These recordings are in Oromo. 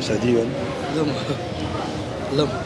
Sadii wal. Lama. Lama.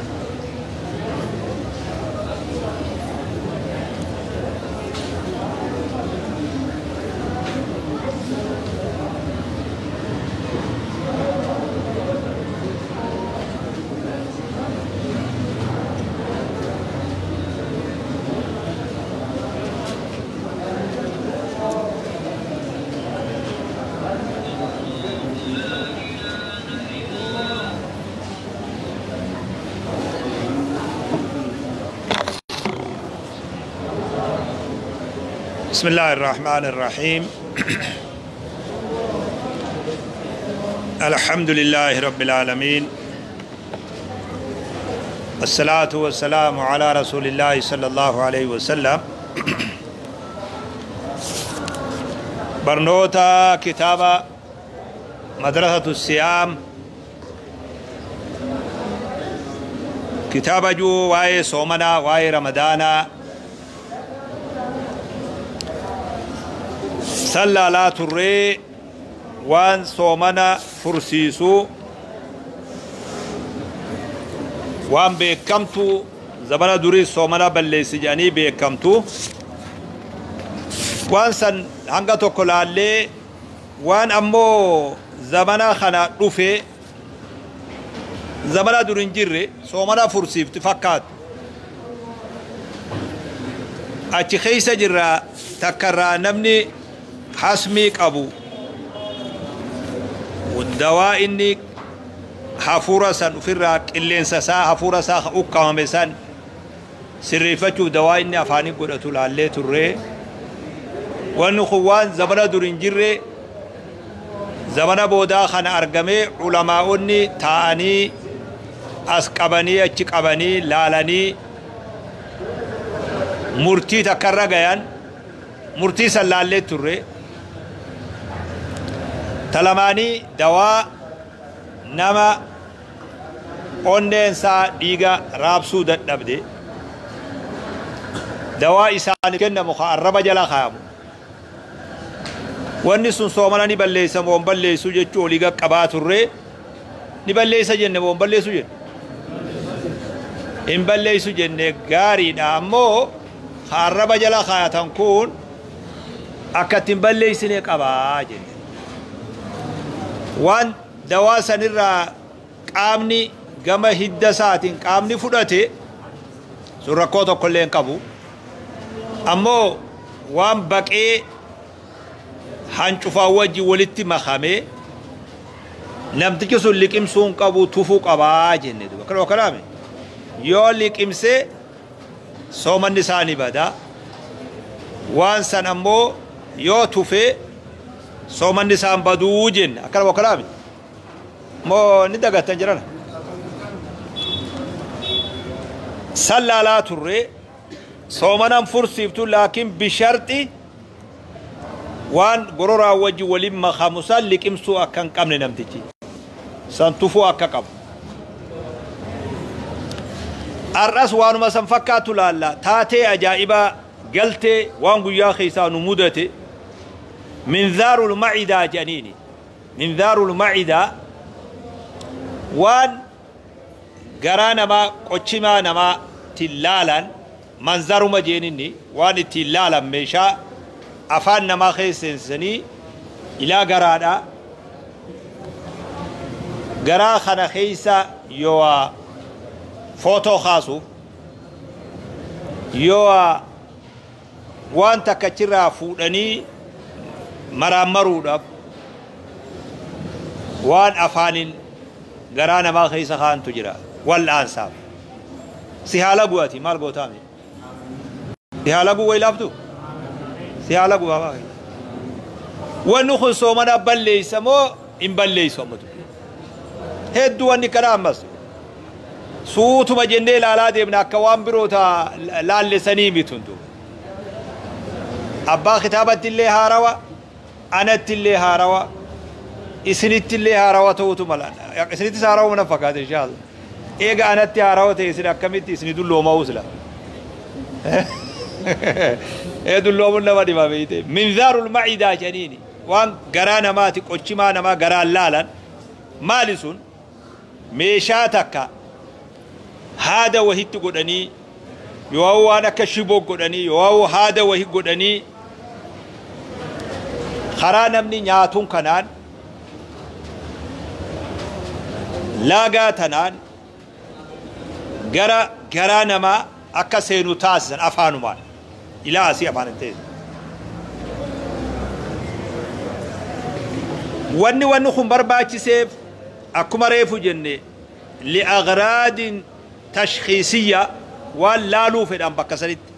بسم الله الرحمن الرحيم. الحمد لله رب العالمين، الصلاة والسلام على رسول الله صلى الله عليه وسلم. برنوتا كتابة مدرسة الصيام، كتابة جو واي صومنا واي رمضانا sallaalaa turree waan soomana fursiisuu waan beekamtu zamana durii soomana balleessi jedhanii beekamtu waan san hanga tokko laallee waan ammoo zamana kana dhufe zamana dur hin jirre soomana fursiifti fakkaatu achi keessa jirra. Takkarraa namni hasmii qabu dawaa inni hafuura san ofirraa qilleensa isaa hafuura isaa ukkaamame san sirreeffachuuf dawaa inni afaanii godhatu laallee turree. Wanni kun waan zamana dur hin jirre zamana boodaa kana argamee ulamaa'onni taa'anii as qabanii achi qabanii laalanii murtii takkarra gayan murtii san laallee turre. Talamaanii dawaa nama onneensaa dhiiga raabsuu dadhabde dawaa isaanii kennamu ka arraba jala kaayamu wanni sun soomana ni balleessa moo hin balleessu jechuu olii qaqqabaa turre. Ni balleessa jenne moo hin balleessu jenne? Hin balleessu jenne. Gaariidha. Ammoo ka arraba jala kaayatan kun akka ittiin balleessine qabaa jenne. Waan dawaa sanirraa qaamni gama hidda isaatiin qaamni fudhate sun rakkoo tokkollee hin qabu. Ammoo waan baqee hancufaa wajjin walitti makamee namtichi sun liqimsuu hin qabu, tufuu qabaa jenne duuba. Kana kanaame yoo liqimsee soomanni isaa ni bada. Waan san ammoo yoo tufee soomanni isaan baduu jenne. Akkana kanaame moo ni dagattan jirana sallaalaa turre. Soomanan fursiiftu laakiin bisharxi waan gororaa wajji waliin makamu san liqimsuu akka hin qabne namtichi san tufuu akka qabu. Har'as waanuma san fakkaatu laalla. Taatee ajaa'ibaa galtee waan guyyaa keessaa nu mudate minzaarul macidaa jedhaniini. Minzaarul macidaa waan garaa namaa qochimaa namaa ittiin laalan manzaruma jeeninni waan ittiin laalan meeshaa afaan namaa keessa seensisanii ilaa garaadha. Garaa kana keessa yoo footoo kaasuuf yoo waan takka achirraa fuudhanii maraammaruudhaaf waan afaaniin garaa namaa keessa kaa'antu jira wal'aansaaf. Si haala bu'ati maal gootaame? Si haala bu'u wayilaaftu? Si haala bu'aa baay'ee. Wanni kun soomana balleessa moo hin balleessu ammatu? Hedduu wanni kana ammas suutuma jennee ilaalaa deemna akka waan biroota laallesanii mituntu. Abbaa kitaabatti illee haarawa, anatti illee haarawa, isinitti illee haarawa ta'utu mala. Isinittis haarawa mana fakkaate inshaAllah. Eega anatti haarawa ta'e isin akkamitti isini dulloomaa sila? Ee dulloomuun nama dhiba beeyte. Minzaarul macidaa jedhaniini waan garaa namaati qochimaa namaa garaan laalan maali sun? Meeshaa takka haada wahitti godhanii, yoo waan akka shiboo godhanii, yoo haada wahi godhanii, karaa namni nyaatuun kanaan laagaa tanaan gara garaa namaa akka seenu taasisan afaanumaan ilaa asii afaan hin teessu. Wanni kun barbaachiseef akkuma reefu jenne li'aghraadin tashkhiisiyya, waan laaluu fedhan bakka sanitti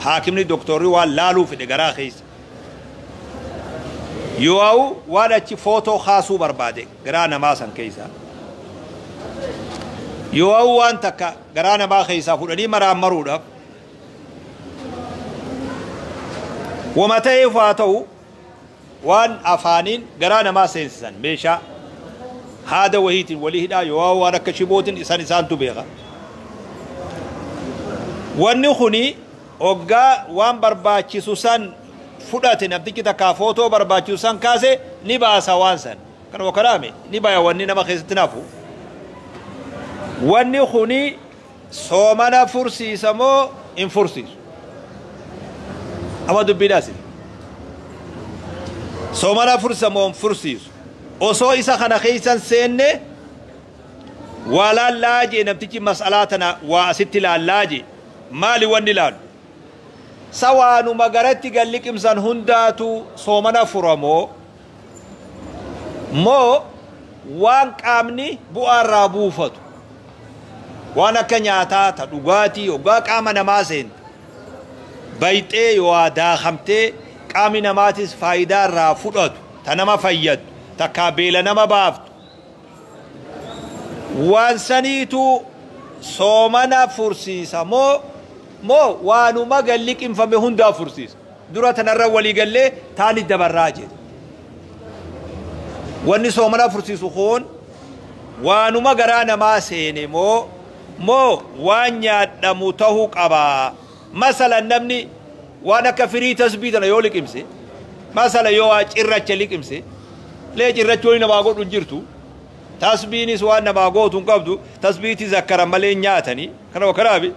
haakimni doktorri waan laaluu fedhe garaa keessa yoo waan achi footoo kaasuu barbaade garaa namaa san keessa, yoo waan takka garaa namaa keessaa fudhanii maraammaruudhaaf wama ta'eef haa ta'u, waan afaaniin garaa namaa seensisan meeshaa haada wahiitiin walii hidhaa, yoo waan akka shibootiin isan isaantu beeka. Wanni kuni hoggaa waan barbaachisu san fudhate, namtichi takkaa footoo barbaachisu san kaase, ni baasa waan san. Kanuma kanaame ni baya wanni nama keessatti nafu. Wanni kuni soomana fursiisa moo hin fursiisu? Amma dubbiidhaas soomana fursiisa moo hin fursiisu? Osoo isa kana keessan seenne waa laallaa jee namtichi mas'alaa tana waa asitti laallaa jee. Maali wanni laalu? Sawaanuma garatti gad liqimsan hundaatu soomana furamoo moo waan qaamni bu'aa irraa buufatu, waan akka nyaataa ta dhugaatii hoggaa qaama namaa seentu bayxee yoo daakamtee qaamni namaatis faayidaa irraa fudhatu, ta nama fayyadu, takkaa beela nama baaftu, waan saniitu soomana fursiisa moo waanuma gad liqimfame hundaa fursiisa? Dura tanarra walii gallee taani dabarraa jedhe. Wanni soomana fursiisu kun waanuma garaa namaa seene moo waan nyaadhamu tahuu qabaa? Masalan namni waan akka firii tasbii tana yoo liqimse, masala yoo waa cirracha liqimse lee, cirrachi wani namaa godhu hin jirtu, tasbiinis waan namaa gootu hin qabdu, tasbiitii zakkaran malee nyaatanii kana kanaafi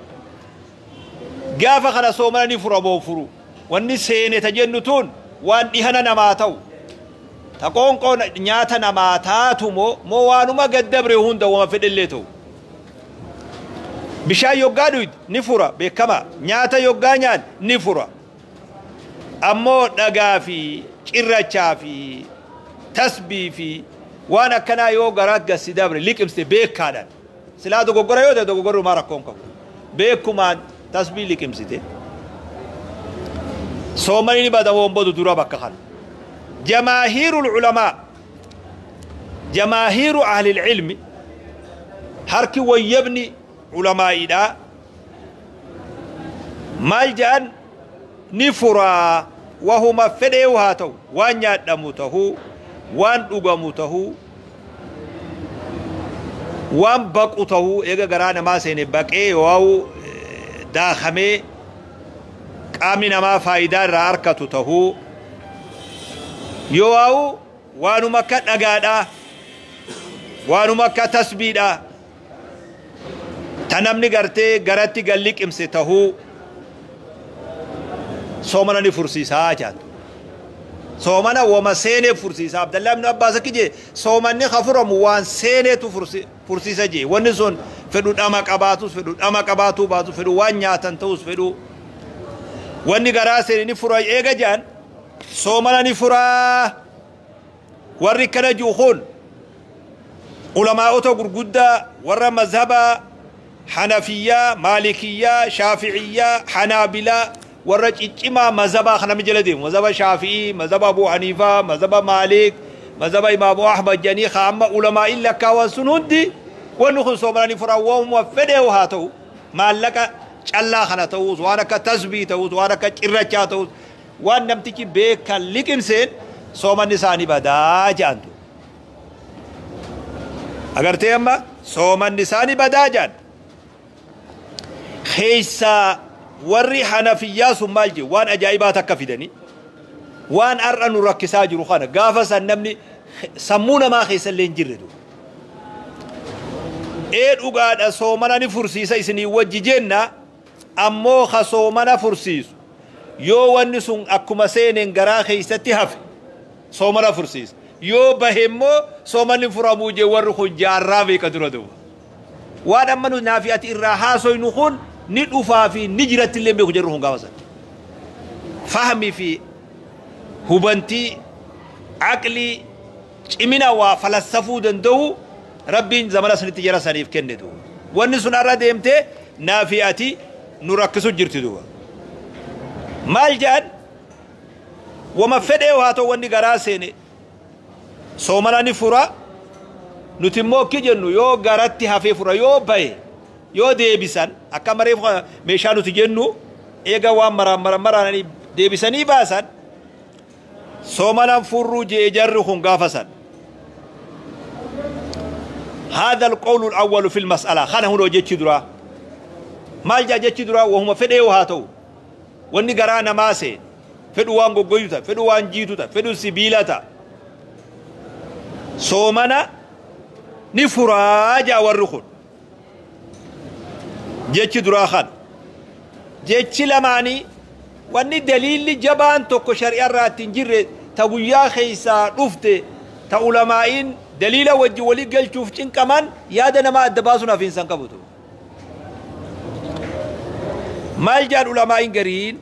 gaafa kana soomana ni fura moo furu? Wanni seene ta jennu tun waan dhihana namaa ta'u, ta qoonqoo nyaata namaa taatu moo waanuma gaddabre hunda wama fedhellee ta'u? Bishaan yoggaa dhuyde ni fura beekama, nyaata yoggaa nyaan ni fura. Ammoo dhagaa fi cirrachaa fi tasbii fi waan akkanaa yoo garaa gassi dabre liqimste beekaadhaan, silaa dogoggora yoo ta'e dogoggorrumaa rakkoon qabu, beekumaan tasbii liqimsite soomani ni bada moo hin badu? Dura bakka kana jamaahiirul culamaa, jamaahiiru ahlil ilmi, harki wayyabni culamaa'iidha maal jedhan? Ni furaa, wahuma fedheewu haa ta'u, waan nyaadhamu tahuu, waan dhugamu tahuu, waan baqu tahuu, eega garaa namaa seene baqee yoo daakamee qaamni namaa faayidaa irraa arkatu tahuu, yoo waanuma akka dhagaadhaa, waanuma akka tasbiidhaa ta namni gartee garatti gad liqimse tahuu, soomana ni fursiisaa jaatu. Soomana wama seenee fursiisa. Abdallah ibn Abbaas akki jee: soomanni ka furamu waan seeneetu fursiisa jee. Wanni sun fedhu dhama qabaatus, fedhu dhama qabaatuu baatu, fedhu waan nyaatan ta'us, fedhu wanni garaa seene ni fura eega jedhan, soomana ni furaa. Warri kana ji'u kun ulamaa'ota gurguddaa warra mazhaba Hanafiyyaa, Maalikiyyaa, Shaafi'iyyaa, Hanaabilaa, warra ciccimaa mazhabaa kana jala deemu, mazhaba Shaafi'ii, mazhaba Abu Haniifaa, mazhaba Maalik, mazhaba Imaamu Ahmad jedhanii ka amma ulamaa'in lakkaawan sun hundi wanni kun soomana ni furaa, waanuma fedheewu haa ta'u, maallaqa callaa kana ta'us, waan akka tasbii ta'us, waan akka cirrachaa ta'us, waan namtichi beekan liqimseen soomanni isaanii badaa jedhantu. Agartee, amma soomanni isaanii badaa jedhan. Keessaa warri Hanafiyyaa sun maal jedhu? Waan ajaa'ibaa takka fidanii, waan har'a nu rakkisaa jiru kana gaafa san namni sammuu namaa keessa illee hin jirre dur. Ee dhugaadha, soomana ni fursiisa isinii wajji jenna, ammoo ka soomana fursiisu yoo wanni sun akkuma seeneen garaa keeysatti hafe soomana fursiisa, yoo bahe immoo soomanni furamuu jee. Warri kun jaarraa beeka dura duuba. Waan amma nu naafi ati irraa haasoynu kun ni dhufaa fi ni jiratti illee beeku jarri kun gaafa san. Fahmii fi hubantii aqlii cimina waa falassafuu danda'u Rabbiin zamana sanitti jara saniif kenne duuba. Wanni sun har'a deemtee naafi ati nu rakkisu jirti duuba. Maal jedhan? Wama fedhee haa ta'u, wanni garaa seene soomana ni fura. Nuti immoo akki jennu, yoo garatti hafee fura, yoo bahe, yoo deebisan akka mareef meeshaa nuti jennu eega waan maraan maraan maraananii deebisanii baasan soomanan furruu jee jarri kun gaafa san. هذا القول الأول في المسألة. خانه هو jechi duraa maal jaa? Jechi duraa wahuma fedhee haa ta'u, wanni garaa namaa seen fedhu waan goggoytu ta'a, fedhu waan jiitu ta'a, fedhu sibiila ta'a, soomana ni furaa jaa warri kun. Jechi duraa kana. Jechi lamaanii, wanni daliilli jabaan tokko shari'aa irraa ittiin jirre, ta guyyaa keeysaa dhufte, ta ulamaa'iin daliila wajji walii galchuuf cinqaman, yaada namaa adda baasuun hafiinsan qabutu. Maal jaan ulamaa'iin gariin?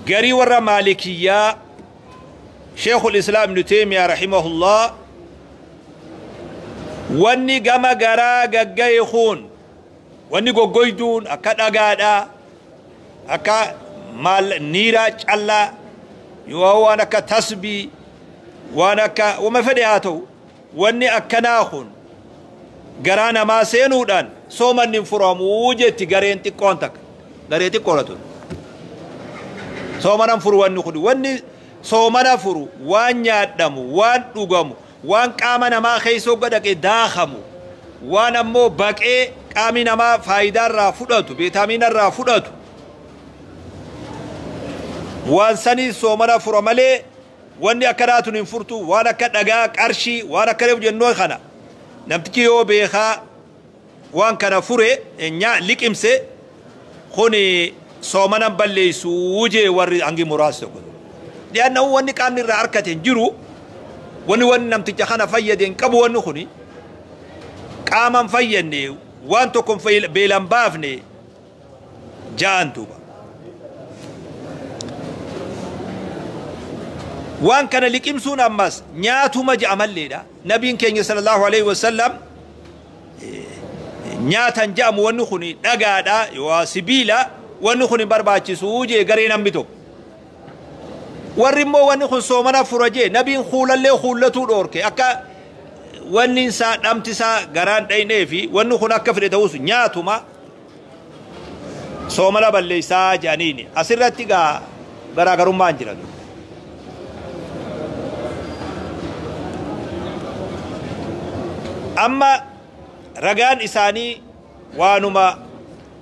Garii warra Maalikiyyaa, Sheekul Islaam Ibnu Teemiyaa rahimahullah, wanni gama garaa gaggaye kun, wanni goggoyduun akka dhagaadhaa, akka maal, niiraa callaa, yoo waan akka tasbii, waan akka wama fedhe haa ta'u, wanni akkanaa kun garaa namaa seenuudhaan soomanni hin furamuu jetti gareen xiqqoon takka. Garee xiqqoodha tun. Soomana furu wanni kun. Wanni soomana furu waan nyaadhamu, waan dhugamu, waan qaama namaa keessa hogga dhaqe daakamu, waan ammoo baqee qaamni namaa faayidaa irraa fudhatu, viitaamiina irraa fudhatu, waan sanii soomana fura malee wanni akkanaatun hin furtu. Waan akka dhagaa, qarshii, waan akka reefu jennoo kana namtichi yoo beekaa waan kana fure liqimse kuni soomana balleessuu jee warri hangi muraasa tokko. Li'annahu wanni qaamni irraa harkate hin jiru, wanni namticha kana fayyade hin qabu. Wanni kuni qaama hin fayyadne, waan tokko beelan baafne ja'an duuba. Waan kana liqimsuun ammas nyaatuma je'amalleedha. Nabiin keenya sallallahu alaihi wasallam nyaatan je'amu, wanni kun dhagaadha yoo sibiila, wanni kun hin barbaachisuu jee garee namni tokko. Warri immoo wanni kun soomana fura jee, nabiin kuulallee kuullatuu dhoorke, akka wanni isaa dhamti isaa garaan dhaynee fi wanni kun akka fedhe ta'us nyaatuma soomana balleessaa jedhaniini. Asirratti gaa garaagarummaan jira. Amma ragaan isaanii waanuma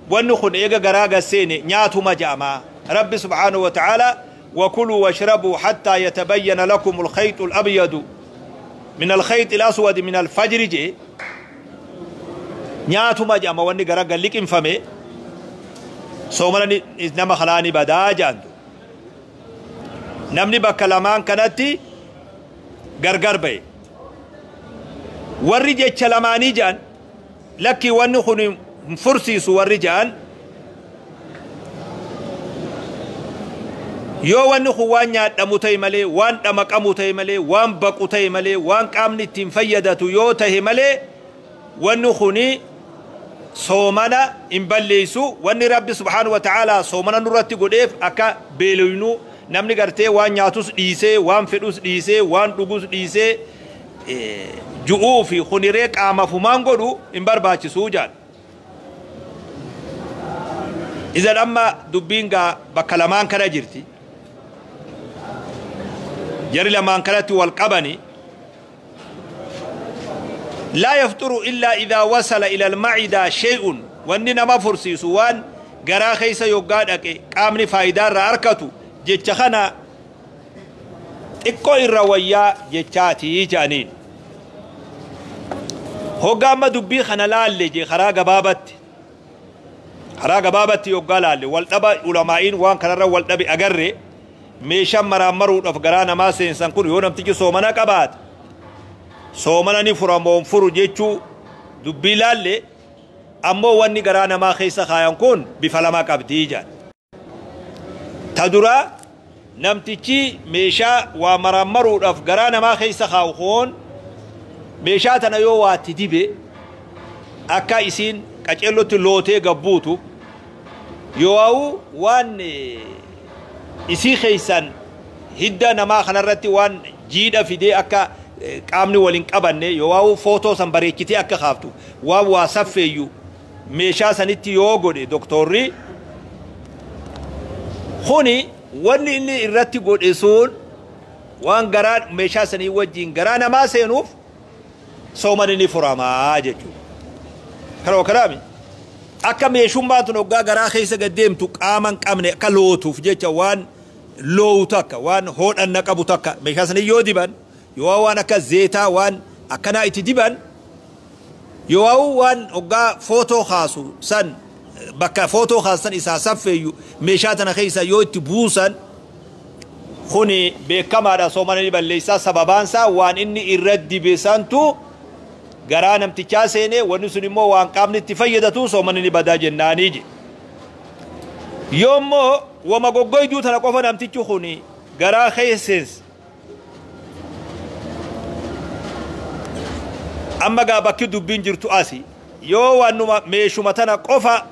wanni kun eega garaa gasseene nyaatuma je'amaa. Rabbi subhaanahu wa ta'ala وكلوا واشربوا حتى يتبين لكم الخيط الأبيض من الخيط الأسود من الفجر جي. Nyaatuma je'ama, wanni gara liqimfame soomana nama kalaani badaa jedhantu. Namni bakka lamaan kanatti gargar ba'e. Warri jecha lamaanii jedhan, lakki wanni kun hin fursiisu warri jedhan, yoo wanni kun waan nyaadhamu ta'e malee, waan dhamaqamu ta'e malee, waan baqu ta'e malee, waan qaamni ittiin fayyadatu yoo ta'e malee, wanni kuni soomana hin balleessu. Wanni Rabbi subhaanahu wa ta'aalaa soomana nurratti godheef akka beelofnu, namni gartee waan nyaatus dhiisee, waan fedhus dhiisee, waan dhugus dhiisee ju'uu fi kuniree qaamafumaan godhu hin barbaachisuu jedhan. Idan amma dubbiin gaa bakka lamaan kana jirti. Jari lamaan kanatti wal qabani. لا يفطر إلا إذا وصل إلى المعدة شيء. Wanni nama fursiisu waan garaa keessa yoggaa dhaqe qaamni faayidaa irraa harkatu. Jecha kana xiqqoo irra wayyaa jechaatii jedhaniin. Hoggaa amma dubbii kana laalle jee karaa gabaabatti karaa gabaabatti hoggaa laalle wal dhaba ulamaa'iin waan kanarra wal dhabe agarre meeshaan maraammaruudhaaf garaa namaa seensan kun yoo namtichi soomana qabaate soomana ni furamoon furu jechuu dubbii laalle ammoo wanni garaa namaa keessa kaayan kun bifa lama qabdii jedhan. Ta duraa namtichi meeshaa waa maraammaruudhaaf garaa namaa keessa kaawu kun meeshaa tana yoo waatti dibe akka isiin qaceellotti lootee gabbuutu yoo waan isii keessan hidda namaa kanarratti waan jiidha fidee akka qaamni waliin qabanne yoo footoo san bareechitee akka kaaftu waan waa saffeeyyu meeshaa sanitti yoo godhe doktorri kuni wanni inni irratti godhe sun waan garaa meeshaa sanii wajjin garaa namaa seenuuf soomani ni furamaa jechuudha. Kana kanaami akka meeshummaan tun hoggaa garaa keessa gad deemtu qaama hin qabne akka lootuuf jecha waan loowu takka waan hoodhanna qabu takka meeshaa sanii yoo diban yoo waan akka zeetaa waan akkanaa itti diban yoo waan hoggaa footoo kaasu san bakka footoo kaasan isaa saffeeyyu meeshaa tana keessa yoo itti buusan kuni beekamaadha soomana ni balleessaa sababaansaa waan inni irra dibe santu garaa namtichaa seenee wanni sun immoo waan qaamni itti fayyadatu soomani ni badaa jennaanii je. Yoommoo wama goggoyduu tana qofa namtichi kuni garaa keesseens amma gaa bakki dubbiin jirtu asi yoo waanuma meeshuma tana qofa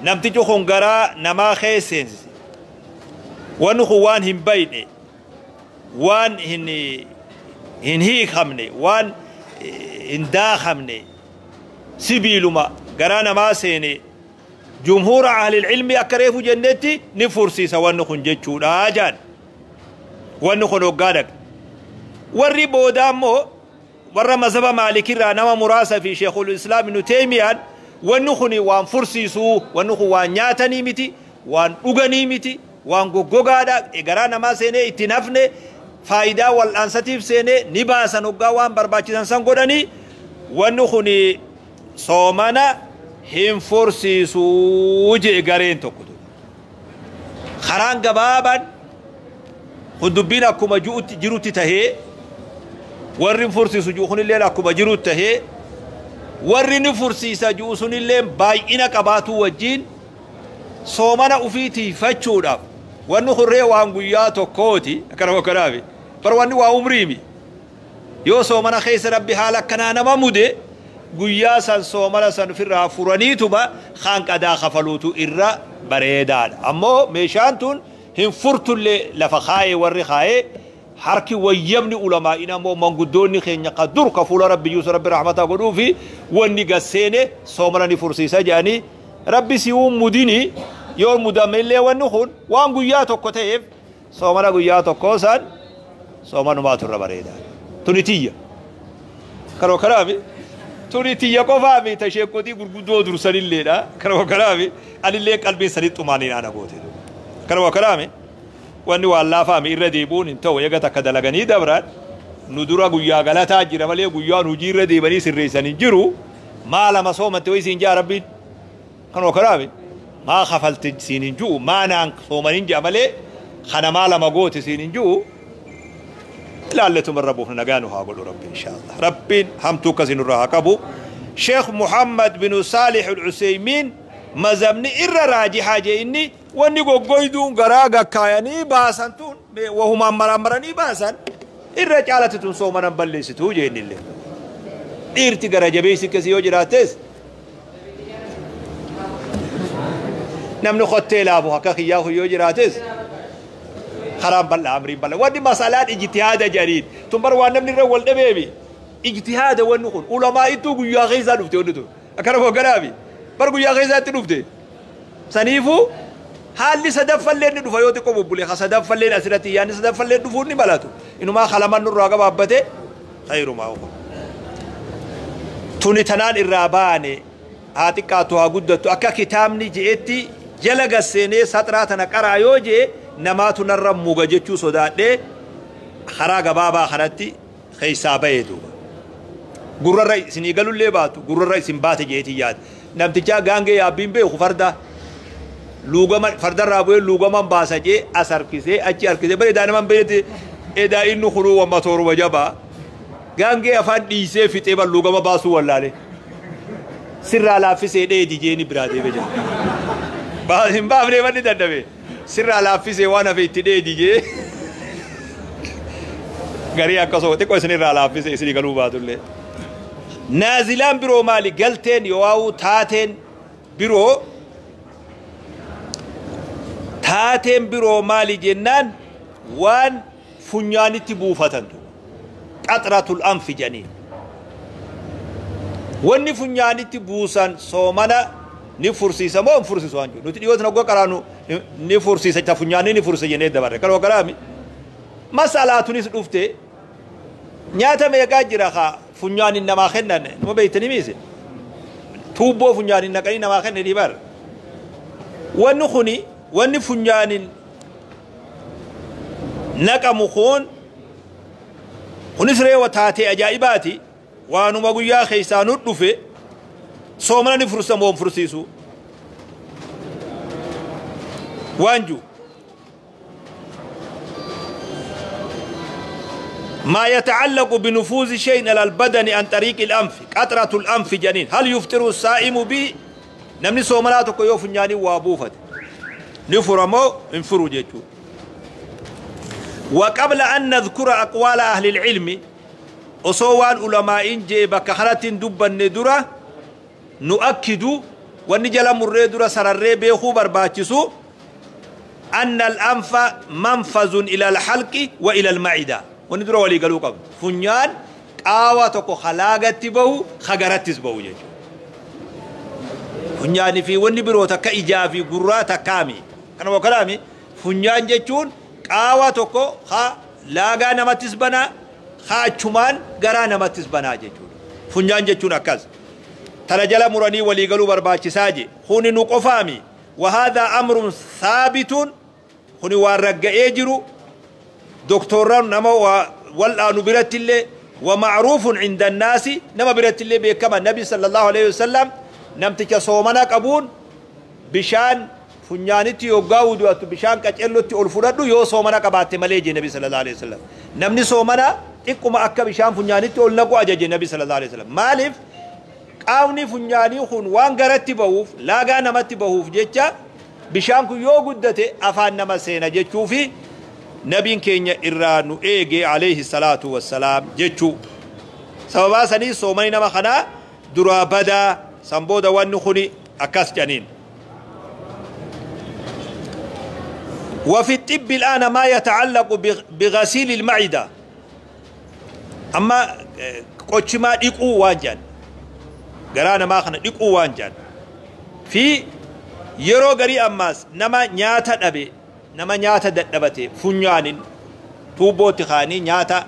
namtichi kun garaa namaa keesseens wanni kun waan hin bayne waan hin hiikamne waan hin daakamne sibiiluma garaa namaa seene jumhuura ahlililmi akka reefu jennetti ni fursiisa wanni kun jechuudha jaan wanni kun hoggaa dhaqe warri boodaa immoo warra mazhaba maalikirraa nama muraasa fi sheekul islaam ibnu teemiyaan wanni kun waan fursiisuu wanni kun waan nyaatanii miti waan dhuganii miti waan goggogaadha garaa namaa seenee itti nafne faayidaa wal'aansatiif seenee ni baasan hoggaa waan barbaachisan san godhanii wanni kun soomana hin fursiisuu jee gareen tokko. Karaan gabaabaan kun dubbiin akkuma jirutti jirutti tahee warri hin fursiisu ji'u kunillee akkuma jirutti tahee warri ni fursiisa ji'u sunillee baay'ina qabaatuu wajjiin soomana ufii tiifachuudhaaf wanni hurree waan guyyaa tokkooti akkana akkanaafi bar wanni waa umriimi yoo soomana keessa rabbi haala akkanaa nama mude guyyaa san soomana san ofirraa furaniituma kaan qadaa kafaluutu irra bareedaadha ammoo meeshaan tun hin furtullee lafa kaayee warri kaayee harki wayyamni ulamaa'in ammoo manguddoonni keenya ka dur ka fuula rabbi yuusa rabbi rahmataa godhuufi wanni gasseene soomana ni fursiisa jedhanii rabbi si mudini yoo mudamellee wanni kun waan guyyaa tokko ta'eef soomana guyyaa tokkoo san soomanumaatu irra bareedaa tuni tiyya karoo kanaami tuni tiyya qofaami ta sheekotii gurguddoo dursanilleedha karoo kanaami anillee qalbiin sanii xumaaniin ana goote karoo kanaami wanni waan laafaami irra deebi'uun hin ta'u eega takka dalaganii dabran nu dura guyyaa galataa jira malee guyyaan hojii irra deebanii sirreessan hin jiru maa lama soomatte wayi siin jaa rabbiin kanoo kanaami maa kafalte siin hin ji'u maa naan soomanin ji'a malee kana maa lama goote siin hin ji'u ilaalletuma irra buufna nagaa nu haa godhu rabbi insha Allah rabbiin hamtuu akkasii nurraa haa qabu Sheekh Muhammad bin Saalih al-Useymiin mazhabni irra raajixaa jee inni wanni goggoyduun garaa gakkaayanii baasan tun wahumaan maraammaranii baasan irra caalatti tun soomanan balleessituu jee innillee dhiirti gara jabeessi akkasii yoo jiraattes namni kottee laafu akka kiyyaa kun yoo jiraates karaan bal'aa amriin bal'aa wanni masalaan ijtihaada jedhaniin tun bar waan namni irra wal dhabeemi ijtihaada wanni kun ulamaa ittuu guyyaa keessaa dhufte wanni tun akkana hogganaafi bar guyyaa keessaatti dhufte saniifuu haalli sadaffalleen ni dhufa yoo xiqqoo bubbule ka sadaffalleen asirratti yaadni sadaffalleen dhufuun ni malatu inumaa kalaman nurraa gabaabbate khayrumaa ukhra tuni tanaan irraa baane haa xiqqaatu haa guddattu akka kitaabni je'etti jala gasseenee saxraa tana qaraa yoo je'e namaatu narra muga jechuu sodaadhee karaa gabaabaa kanatti keessaa bahee duuba. Gurrarra isinii galullee baatu gurrarra isin baate jeetii yaada. Namtichaa gaangee yaabbiin beeku farda luugama fardarraa bu'ee luugaman baasa jee as harkisee achi harkisee bare edaa naman beekte edaa inni kunuu wamma tooruma jabaa gaangee afaan dhiisee fixee bar luugama baasuu wallaale sirraa laaffisee dheedi jeeni biraa deeme jira. Hin baafnee manni dadhabe sirraa laaffisee waan hafe itti dheedi jee garii akkasuma xiqqoo isinirraa laaffisee isinii galuu baatullee. Naazilaan biroo maali galteen yoo taateen biroo taateen biroo maali jennaan waan funyaanitti buufatantu qaxratul anfi jedhaniin. Wanni funyaanitti buusan soomana ni fursiisa moo hin fursiisu waan jiru nuti dhiyoota nagoo qaraanu ni fursiisa ta funyaanni ni fursiisa jennee dabarre kan karaami masalaatunis dhufte nyaata meeqaa jira kaa funyaanin namaa kennan nama beeytanii miise tuubboo funyaanin naqanii namaa kennanii bar wanni kuni wanni funyaanin naqamu kun kunis reewa taatee ajaa'ibaati waanuma guyyaa keessaa nu dhufe soomana ni fursa moo hin fursiisu waan jiru. ما يتعلق بنفوذ شيء على البدن عن طريق الأنف قطرة الأنف جنين هل يفطر الصائم به نمني سومناتك يو فنياني وابوفت نفرمو انفرو جيتو. وقبل أن نذكر أقوال أهل العلم أصوان علماء جيبك خلت دبا ندرة نؤكد ونجل مريدرة سرر بيخو برباتسو أن الأنف منفذ إلى الحلق وإلى المعدة وندرو ولي قالوا قبل فنيان قاوة تكو خلاقة تبهو خقرت تبهو جيجو فنيان في ونبرو تكا إجافي قرى تكامي أنا وكلامي فنيان جيجون قاوة تكو خلاقة نمتس بنا خاچمان غرا نمتس بنا جيجون فنيان جيجون أكاز ترجل مراني ولي قالوا برباچ ساجي خوني نقفامي وهذا أمر ثابت خوني وارقى يجرو دكتوران نما والآن برت الله ومعروف عند الناس نما برت الله بكما النبي صلى الله عليه وسلم نمتك صومنا قبون بشان فنيانتي يوغاود واتو بشان كاچلوتي اولفددو يو صومنا قبات مليجي النبي صلى الله عليه وسلم نمني صومنا تقوم اكا بشان فنيانتي اولنقو اجاجي النبي صلى الله عليه وسلم مالف قاوني فنياني خون وان غرتي بوف لاغا نمتي بوف جيتشا بشان كو يو غدته افان نما سينا جيتشوفي نبين كينيا إرانو إيجي عليه الصلاة والسلام جيتشو سببا سني سومني نما خنا درا بدا سنبودا وانخني أكاس جنين. وفي الطب الآن ما يتعلق بغسيل المعدة أما قوشما ديقو وانجان غرانا ما خنا ديقو وانجان في يرو غري أماس نما نياتا دبي nama nyaata dadhabate funyaanin tuubbootti kaanii nyaata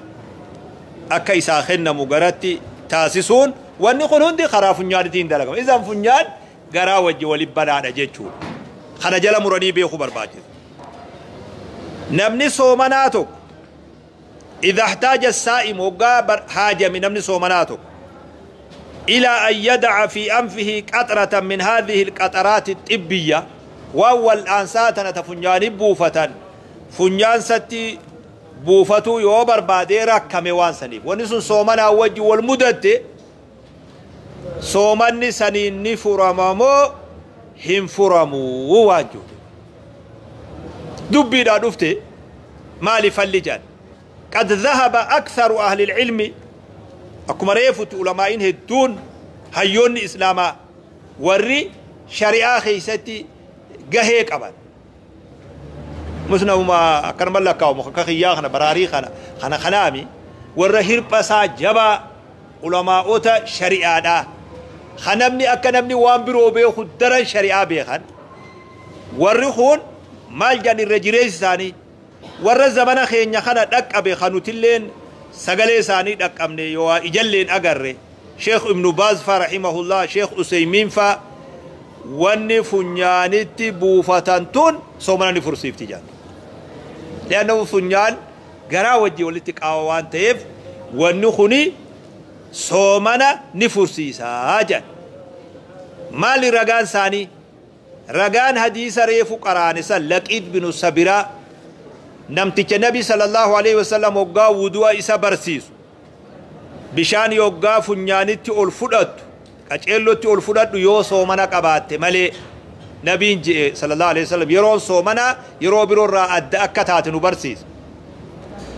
akka isaa kennamu garatti taasisuun wanni kun hundi karaa funyaanitiin dalagama. Isaan funyaan garaa wajji waliin banaadha jechuudha. Kana jala muranii beekuu barbaachisa. Namni soomanaa tokko idha ihtaaja saa'im hoggaa haajame namni soomanaa tokko إلى أن يدع في أنفه قطرة من هذه القطرات الطبية وأول أنساتنا تفنجان بوفة فنجان ستي بوفتو يوبر بعديرا كميوان سنيف ونسون صومنا وجه والمدد صومني سنين نفرمامو هم فرمو واجو دبي دا دفتي مالي فلجان قد ذهب أكثر أهل العلم أكما ريفت علماء هدون هيون إسلاما وري شريعة خيستي gahee qaban musnama akkanuma lakkaa'amu akka kiyyaa kana baraarii kana kana kanaami warra hirphasaa jabaa ulamaa'ota shari'aadhaa kanamni akka namni waan biroo beeku daran shari'aa beekan warri kun maal jedhan irra jireessi isaanii warra zamana keenya kana dhaqqabe kanutilleen sagalee isaanii dhaqqabne yoo ijalleen agarre Sheekh Ibnu Baaz fa rahimahullah Sheekh Useymiin fa wanni funyaanitti buufatan tun soomana ni fursiifti jedhan. Leannahu funyaan garaa wajji walitti qaawa waan ta'eef wanni kuni Soomana ni fursiisaa jedhan. Maali ragaan isaanii? Ragaan hadiisa reefu qaraane san, Laqiid binu Sabiraa, namticha Nabi sallallahu alaihi wasallam hoggaa wudu'a isa barsiisu, bishaan yoggaa funyaanitti ol fudhattu qaceellotti ol fudhadhu yoo soomana qabaatte malee nabiin je'e sallallahu alaihi wasallam. Yeroon soomanaa yeroo biroorraa adda akka taate nu barsiisa.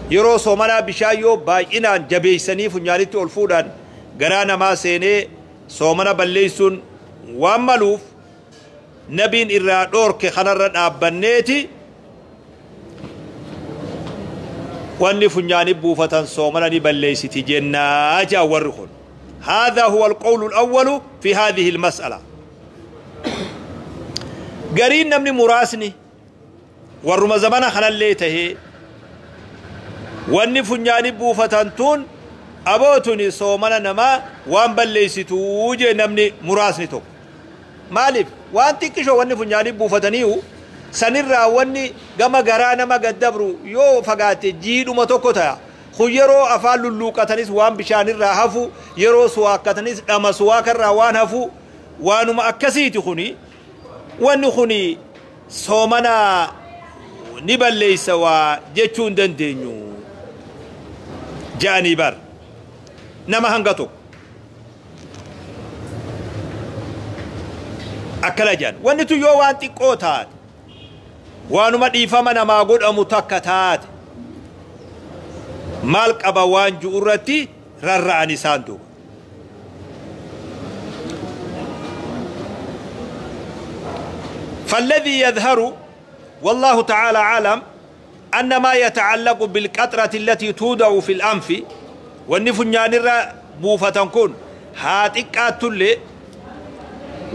Yeroo soomanaa bishaan yoo baay'inaan jabeeysanii funyaanitti ol fuudhan garaa namaa seenee soomana balleeysuun waan maluuf nabiin irraa dhoorke. Kanarra dhaabbanneeti wanni funyaanii buufatan soomana ni balleeysiti jennaa jaa warri kun. هذا هو القول الأول في هذه المسألة. Gariin namni muraasni warruma zamana kanallee tahee, wanni funyaanii buufatan tun abootuni soomana namaa waan balleeysituu jee namni muraasni tokko. Maaliif? Waan xiqqishoo wanni funyaanii buufataniiyu sanirraa wanni gama garaa nama gaddabru yoo fagaate jiidhuma tokko ta'a. Kun yeroo afaan lulluuqatanis waan bishaanirraa hafu, yeroo suwaakkatanis dhama suwaakarraa waan hafu, waanuma akkasiiti. Kuni wanni kuni soomana ni balleeysa waa jechuu hin dandeenyu je'anii bar nama hanga tokko akkana jedhan. Wanni tun yoo waan xiqqoo taate, waanuma dhiifama namaa godhamu takka taate, maal qaba waan ju'u irratti rarra'an isaan duuba. فالذي يظهر والله تعالى أعلم أن ما يتعلق بالقطرة التي توضع في الأنف، wanni funyaanirra buufatan kun haa xiqqaattullee,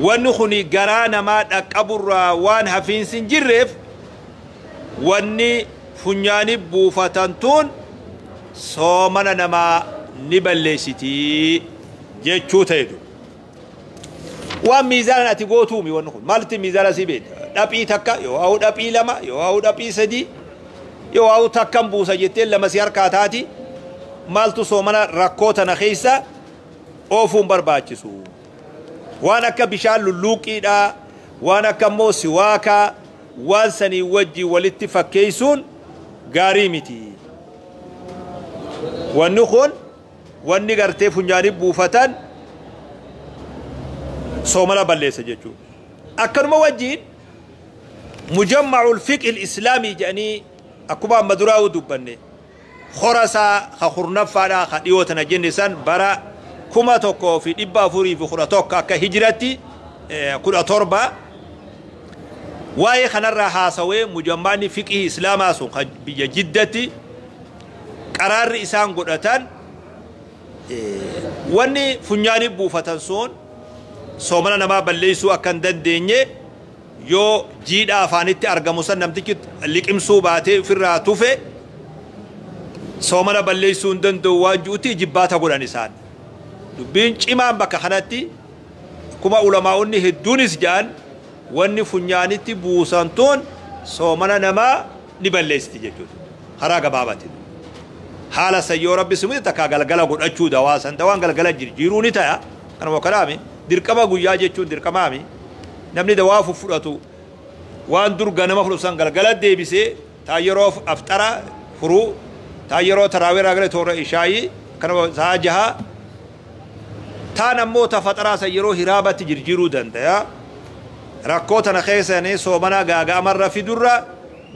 wanni kuni garaa namaa dhaqqaburraa waan hafiinsi hin jirreef, wanni funyaani buufatan tun soomana namaa ni balleessitii jechuu ta'etu. Waan miizaanan ati gootuumi wanni kun maalitti miizaana si beekta? Dhaphii takka yoo ha'u, dhaphii lama yoo ha'u, dhaphii sadii yoo ha'u, takkan buusa jettee lama si harkaa taati. Maaltu soomana rakkoo tana keessa oofuun barbaachisu? Waan akka bishaan lulluuqiidha, waan akka immoo siwaakaa, waan sanii wajji walitti fakkeessuun gaarii miti. Wanni kun, wanni gartee funyaanii buufatan soomana balleessa jechuudha. Akkanuma wajjiin Mujamma'ul Fiqh Islaamii jedhanii, akkuma amma duraa dubbanne, horasaa ka kurnaffaadhaa ka dhiyoo tana jenne san, bara 1411 akka hijiratti 17 waa'ee kanarraa haasawee, mujammaanni fiqhii islaamaa sun kan biyya Jiddatti qaraarri isaan godhatan, wanni funyaanii buufatan sun soomana namaa balleessuu akka hin dandeenye, yoo jiidha afaanitti argamu san namtichi liqimsuu baatee ofirraa tufe soomana balleessuu hin danda'u waan ji'utti jibbaata godhan isaan. Dubbiin cimaan bakka kanatti, akkuma ulamaa'onni hedduunis jedhan, wanni funyaanitti buusan tun soomana namaa ni balleessiti jechuudha. Karaa gabaabaatiin. Haala san yoo Rabbi simute takkaa galgala godhachuu, dawaa san dawaan galgala jirjiiruu ni ta'a. Kanuma kanaami dirqama guyyaa jechuun dirqamaami. Namni dawaa fudhatu waan dur ganama fudhatu san galgala deebisee taa yeroo afxara furuu, taa yeroo taraaweeraa gara toora ishaayii kanuma sa'a 6, taan ammoo ta faxaraa san yeroo hiraabatti jirjiiruu danda'a. Rakkoo tana keessanii soomana gaaga'amarra fidurra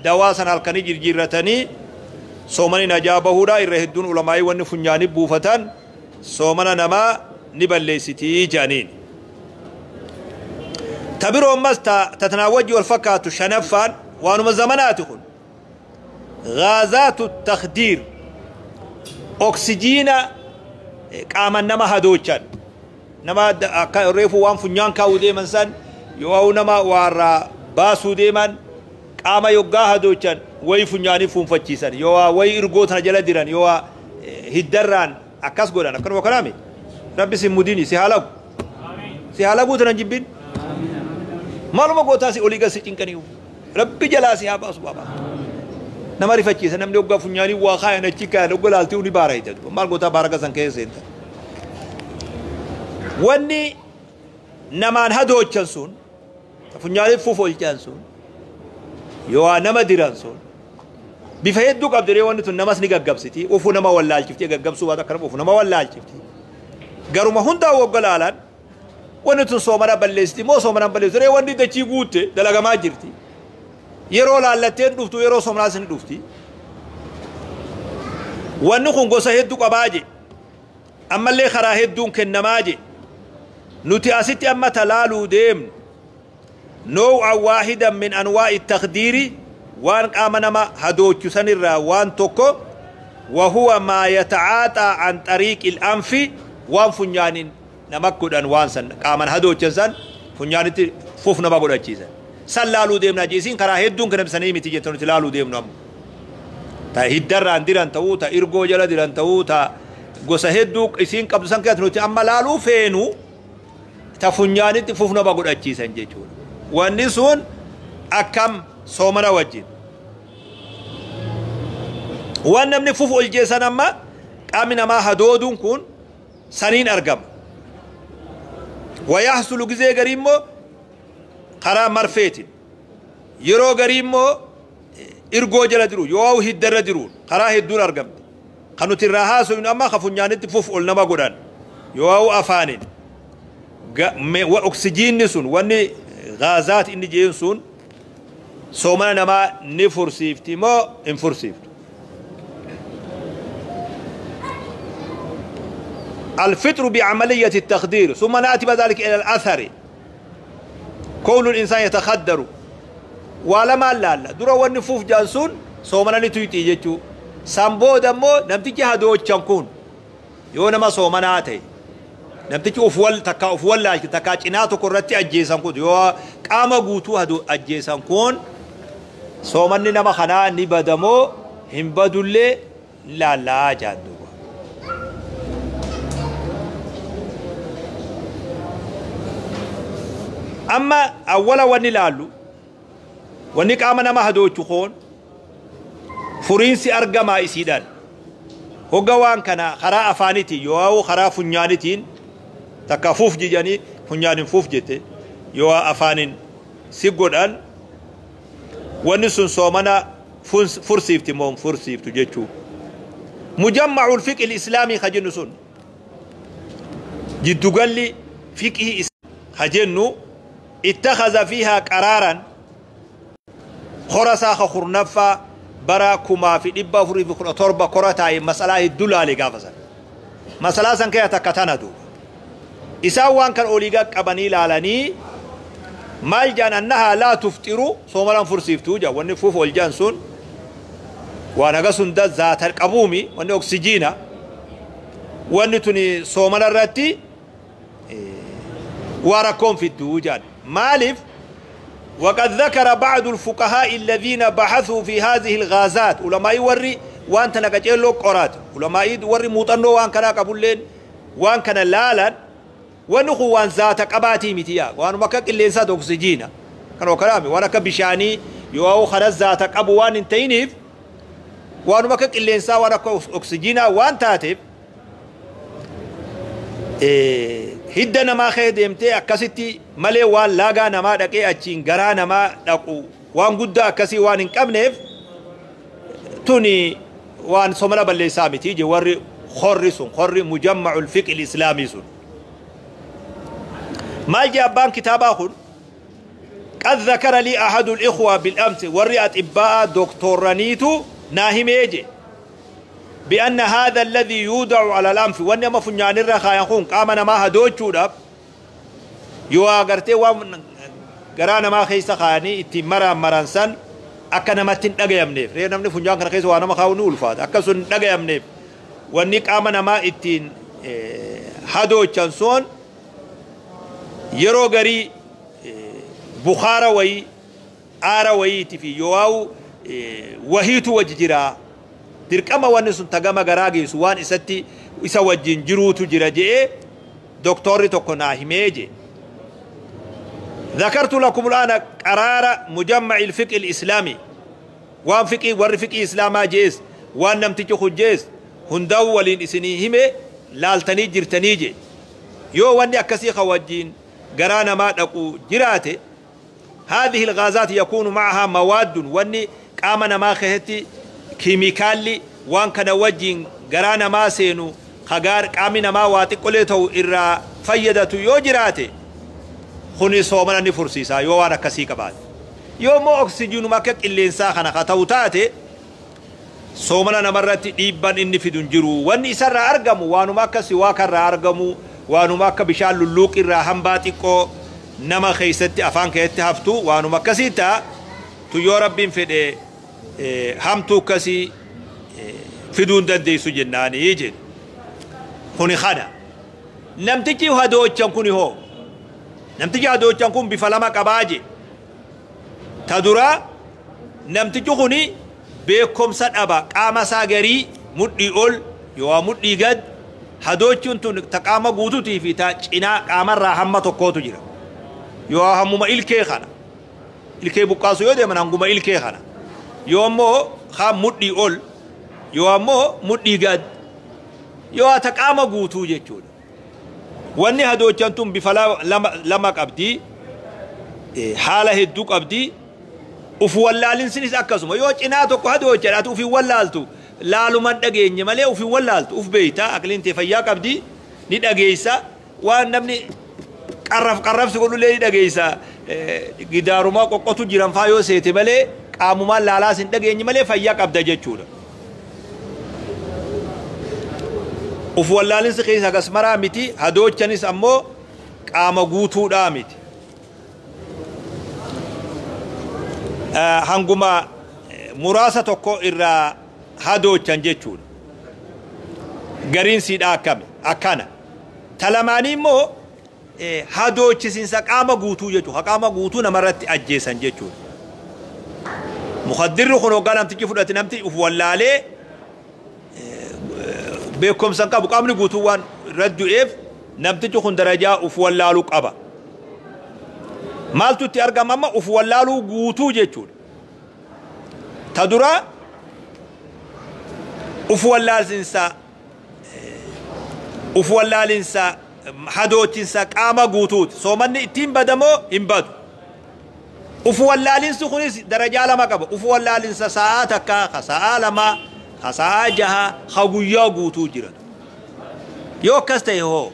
dawaa san halkanii jirjiirratanii soomani najaa bahuudha. Irra hedduun ulamaayii wanni funyaanii buufatan soomana namaa ni balleessitii jedhaniin. Ta biroo ammas ta tanaa wajji wal fakkaatu, shanaffaan, waanuma zamanaati kun, غازات التخدير, oksijiina qaama nama hadoochan, nama akka reefu waan funyaan kaa'uu deeman san yoo nama waarraa baasuu deeman qaama yoggaa hadoochan wayi funyaanii fuunfachiisan, yoo wayi irgoo tana jala diran, yoo hiddarraan akkas godhan, akkanuma kanaami. Rabbi si mudini, si halagu, si halaguu tanan jibbin. Maaluma gootaa si olii gas si cinqaniiyu? Rabbi jalaa si haa baasu. Baabaa nama rifachiisa. Namni hoggaa funyaanii waa kaayan achi kaayan hogga laaltii ni baara hidhatu. Maal gootaa baara gasan keessa seenta? Wanni namaan hadoochan sun, funyaaniif fuuf olchan sun, yoo nama diran sun bifa hedduu qabdi. Wanni tun namas ni gaggabsiti, ufu nama wallaalchifti, gaggabsuu baatu akkana ufu nama wallaalchifti. Garuma hundaa wogga laalan, wanni tun soomana balleessiti moo soomana balleessitu? Wanni dachii guutte dalagamaa jirti, yeroo laallatteen dhuftu, yeroo soomanaas ni dhufti. Wanni kun gosa hedduu qabaa je, ammallee karaa hedduun kennamaa je. Nuti asitti amma talaaluu deemnu نوعا واحدا من أنواع التخدير، وان قام نما هدوچ سنرا وان توكو، وهو ما يتعاطى عن طريق الأنف. وان فنيان نمكدن وان سن قام هدوچ سن فنيان فوف نما غدچيسن سلالو ديمنا جيسين كرا هدون كنم سني متي جتون تلالو ديمنا تا هدران ديران تاو تا إرغو جلا ديران تاو تا gosa hedduu isiin qabdu san keessatti nuti amma laaluu feenu ta funyaanitti fuuf nama godhachiisan jechuudha. Wanni sun akkam soomana wajjin? Waan namni fuuf ol jeessan amma qaamni namaa hadooduun kun saniin argama. ويحصل gizee garii immoo karaa marfeetiin, yeroo garii immoo irgoo jala jiru yoo hiddarra jiru, karaa hedduun argamti. Kan nuti irraa haasofnu amma ka funyaanitti fuuf ol nama godhan yoo afaaniin oksijiinni sun, wanni gaazaat inni jeen sun soomana namaa ni fursiifti moo hin fursiiftu? الفطر بعملية التخدير، ثم نأتي بعد ذلك إلى الأثر، كون الإنسان يتخدر ولا لا لا درا ونفوف جانسون soomana ni tuyxii jechuu. San booda immoo namtichi hadoochan kun yoo nama soomanaa ta'e, namtichi uf wal takka uf wallaalchi takka cinaa tokko irratti ajjeesan kun, yoo qaama guutuu hadu ajjeesan kun, soomanni nama kanaa ni badamoo hin badullee laallaa jaan duuba. Amma awwala wanni laallu, wanni qaama nama hadoochu koon furiinsi argamaa isiidhaan hogga waan kana karaa afaanitiin yoo karaa funyaanitiin takka fuuf jijanii funyaanin fuuf jette yoo afaanin si godhan, wanni sun soomana fursiifti moo fursiiftu jechuu. مجمع الفقه الإسلامي خجنو sun, jiddugalli fiqhii خجنو، اتخذ فيها قرارا. خرسا خرنفا bara 1417 kora taa'e masalaa hedduu laale gaafa san. Masalaa san keessa takka tana duuba. Isaan waan kan olii qabanii laalanii maal jaan? أنها لا تفطر, soomalaan fursiiftuu jaa. Wanni fuuf ol jaan sun waan haga sunda zaata qabuumi, wanni oksijiina, wanni tuni soomana irratti waa rakkoon fidduu jaan. Maaliif? وقد ذكر بعض الفقهاء الذين بحثوا في هذه الغازات، علماء وري وان تنقجلو قرات، علماء وري موطنو وان كان قبولين وان كان لالا ونخو وان ذات قباتي متيا وان مكا قلينسا اكسجينا كانوا كلامي وانا كبشاني يو خرز ذات قبو وان انتينيف وان مكا قلينسا وانا اكسجينا وان تاتف hidda namaa kee deemtee akkasitti malee waan laagaa namaa dhaqee achiin garaa namaa dhaqu waan guddaa akkasii waan hin qabneef, tuni waan somana balleessaa miti je warri horri sun, horri مجمع الفقه الإسلامي sun. Maal je abbaan kitaabaa kun? قد ذكر لي أحد الإخوة بالأمس, warri أطباء دكتورانيتو ناهميجي، بأن هذا الذي يوضع على الأنف، وأنما فنيان الرخا يكون قام ما هدوچوداب yoo agartee waan garaa namaa keessa kaayanii ittiin maraan maransan akka namatti hin dhagayamneef, ree namni funyaan kana keessa waa nama kaa'u ni ulfaata, akka sun hin dhagayamneef wanni qaama namaa ittiin hadoochan sun yeroo garii bukaara wayii, aara wayiiti fi yoo wahiitu wajji jiraa, dirqama wanni sun tagama garaa geessu waan isatti isa wajjin jiruutu jira je'ee doktorri tokko naa himee je. ذكرت لكم الآن قرار مجمع الفقه الإسلامي، وان فقه ور فقه إسلاما جيس وان نمتج خجيس هندو ولين إسني همي لالتني جرتني جي. Yoo wanni akkasii ka wajjiin garaa namaa dhaqu jiraate, هذه الغازات يكون معها مواد, wanni qaama namaa keessatti kiimikaalli waan kana wajjiin garaa namaa seenu kagaar qaamni namaa waa xiqqolee ta'u irraa fayyadatu yoo jiraate, kuni soomana ni fursiisa yoo waan akkasii qabaate. Yoo immoo oksijiinuma akka qilleensaa kana ka ta'u taate, soomana namarratti dhiibban inni fidu hin jiru. Wanni isarraa argamu waanuma akka siwaakarraa argamu, waanuma akka bishaan lulluuqirraa hambaa xiqqoo nama keessatti afaan keessatti haftu, waanuma akkasii ta'a tu. Yoo Rabbiin fedhe hamtuu akkasii fiduu hin dandeessu jennaanii jedhu. Kuni kana. Namtichi hadoochan kuni hoo? Namtichi hadoochan kun bifa lama qabaa je. Ta duraa, namtichi kuni beekumsa dhaba. Qaama isaa garii mudhii ol yoo mudhii gad hadoochuun tun ta qaama guutuutii fi ta cinaa qaamarraa hamma tokkootu jira. Yoo hammuma ilkee kana ilkee buqqaasu yoo deeman, hanguma ilkee kana, yoo ammoo haa mudhii ol, yoo ammoo mudhii gad, yoo ta qaama guutuu jechuudha. Wanni hadoochan tun bifa lama qabdi, haala hedduu qabdi. Uf wallaalinsinis akkasuma. Yoo cinaa tokko hadoochan, ati uf hin wallaaltu, laaluman dhageenye malee uf hin wallaaltu. Uf beeyta, aqliin tee fayyaa qabdi, ni dhageeysa. Waan namni qarraf qarrafsi godhullee ni dhageeysa. Gidaarumaa qoqqotu jiran faa yoo seete malee, qaamumaan laalaas hin dhageenye malee fayyaa qabda jechuudha. Uf wallaalinsi keessa akkas maraa miti, hadoochanis ammoo qaama guutuudhaa miti. Hanguma muraasa tokko irraa hadoochan jechuudha. Gariin siidhaa akkami akkana. Talamaanii immoo hadoochisiinsa qaama guutuu jechuudha. Qaama guutuu namarratti ajjeesan jechuudha. Mukaddirri kun hoggaa namtichi fudhate, namti uf wallaalee beekumsa hin qabu. Qaamni guutuu waan irratti du'eef, namtichi kun darajaa uf wallaaluu qaba. Maaltu itti argama amma? Uf wallaaluu guutuu jechuudha. Ta dura uf wallaalinsa hadoochinsa qaama guutuuti. Soomanni ittiin badamoo hin badu? Uf wallaalinsi kunis darajaa lama qaba. Uf wallaalinsa sa'aa takkaa, ka sa'aa lama, ka sa'aa jaha, ka guyyaa guutuu jiran. Yoo akkas ta'e hoo,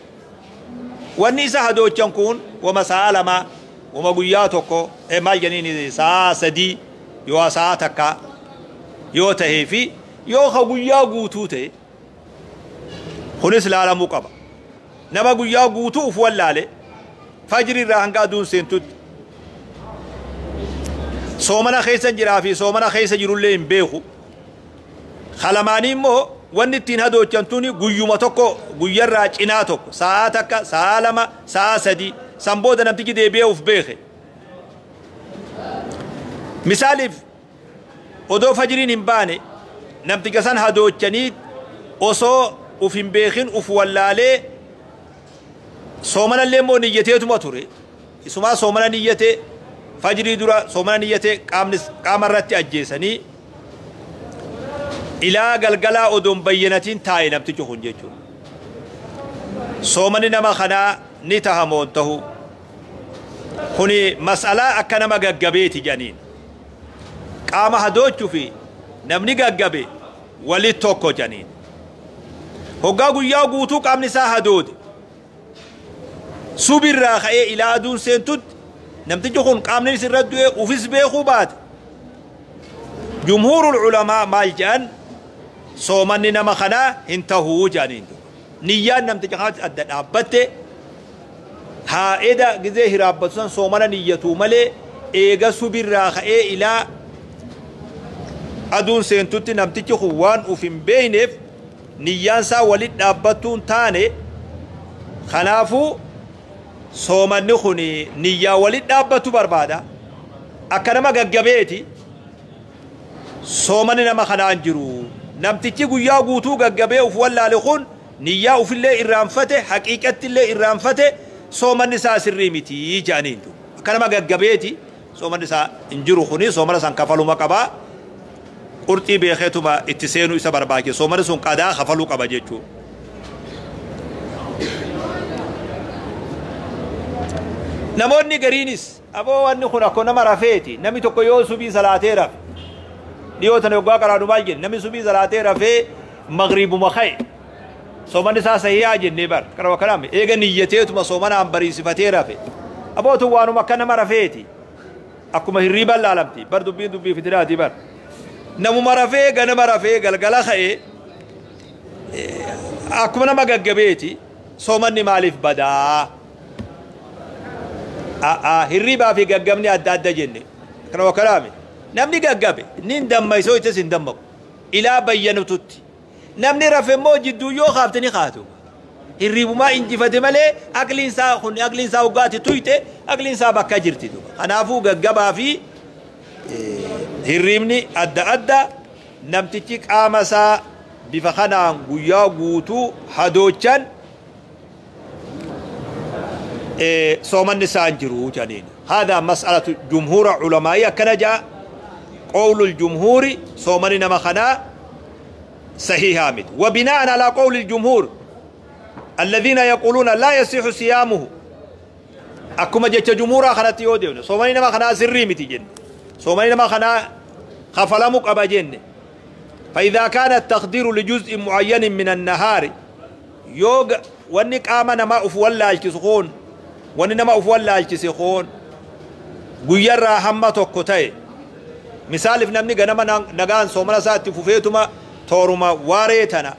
wanni isa hadoochan kun wama sa'aa lama, wama guyyaa tokko, maal jedhaniin, sa'aa 3 yoo sa'aa takka yoo tahee fi yoo ka guyyaa guutuu ta'e, kunis laalamuu qaba. Nama guyyaa guutuu uf wallaale, fajri irraa hanga aduun seentutti soomana keessa jiraa fi soomana keessa jirullee hin beeku. Kalamaanii immoo wanni ittiin hadoochan tuni guyyuma tokko, guyyarraa cinaa tokko, sa'aa 1, sa'aa 2, sa'aa 3, san booda namtichi deebi'ee uf beeke. Misaaliif, odoo fajriin hin baane namticha san hadoochanii, osoo uf hin beekin uf wallaalee, soomanallee immoo niyyateetuma ture. Isumaa soomana niyyatee, fajrii dura soomana niyyatee, qaamni qaama irratti ajjeesanii, ilaa galgalaa odoon bayyanatiin taa'e namtichi kun jechuudha. Soomanni nama kanaa ni tahamoon tahu? Kuni mas'alaa akka nama gaggabeeti jedhaniin. Qaama hadoochuu fi namni gaggabe walit tokko jedhaniin. Hoggaa guyyaa guutuu qaamni isaa hadoode, subirraa ka'ee ilaa aduun seentutti namtichi kun qaamni irra du'ee ufis beekuu baate, jumhuurul culamaa maal jedhan? Soomanni nama kanaa hin tahuu jedhaniin. Niyyaan namticha kanaatti adda dhaabbatte haa eda gizee hiraabbatu san soomana niyyatuu malee, eega subirraa ka'ee ilaa aduun seentutti namtichi kun waan uf hin beeyneef niyyaan isaa walit dhaabbattuun taane. Kanaafuu soomanni kun niyyaa walit dhaabbatu barbaada. Akka nama gaggabeeti soomanni nama kanaan jiru. Namtichi guyyaa guutuu gaggabee uf wallaale kun niyyaa ufillee irraanfate, haqiiqattillee irraanfate, soomanni isaa sirrii miti jedhaniin. Akka nama gaggabeeti soomanni isaa hin jiru. Kuni soomana san kafaluma qabaa. Qurxii beekeetuma itti seenuu isa barbaachisa. Soomanni sun qadaa kafaluu qaba jechuudha. Namoonni gariinis aboo wanni kun akkuma nama rafeeti. Namni tokko yoo subii salaatee rafe, dhiyoo tana yoggaa qaraanu maal jenne? Namni subii salaatee rafee magriibuma ka'e, soomanni isaa sahihaa jennee bar. Qaraba kanaam eega niyyateetuma soomanaan bariisifatee rafe, abootu waanuma akka nama rafeeti, akkuma hirriiban laalamti bar. Dubbiin dubbii fitinaati bar. Namuma rafee ganama rafee galgala ka'e akkuma nama gaggabeeti, soomanni maaliif badaa? Hirribaa fi gaggabni adda adda jenne. Kana kanaami namni gaggabe nin dammaysoo ittis hin dammaqu ilaa bayyanututti. Namni rafe immoo jidduu yoo kaafte ni kaatu, hirribumaa injifate malee aqliin isaa kun, aqliin isaa waggaati tuyte, aqliin isaa bakka jirti duuba. Kanaafuu gaggabaa fi hirribni adda adda. Namtichi qaama isaa bifa kanaan guyyaa guutuu hadoochan soomanni isaa hin jiru jedhaniin. هذا مسألة جمهور علماء akkana jaa. قول الجمهور soomanni nama kanaa صحيح miti. وبناء على قول الجمهور الذين يقولون لا يصح صيامه، akkuma jecha jumhuuraa kanatti yoo deemne, soomanni nama kanaa sirrii miti jenne, soomanni nama kanaa kafalamuu qaba jenne. فإذا كان التخدير لجزء معين من النهار، yoo wanni qaama namaa uf wallaalchisu kun, wanni nama uf wallaalchise kun guyyarraa hamma tokko ta'e, misaaliif namni ganama nagaan soomana isaa itti fufeetuma tooruma waaree tana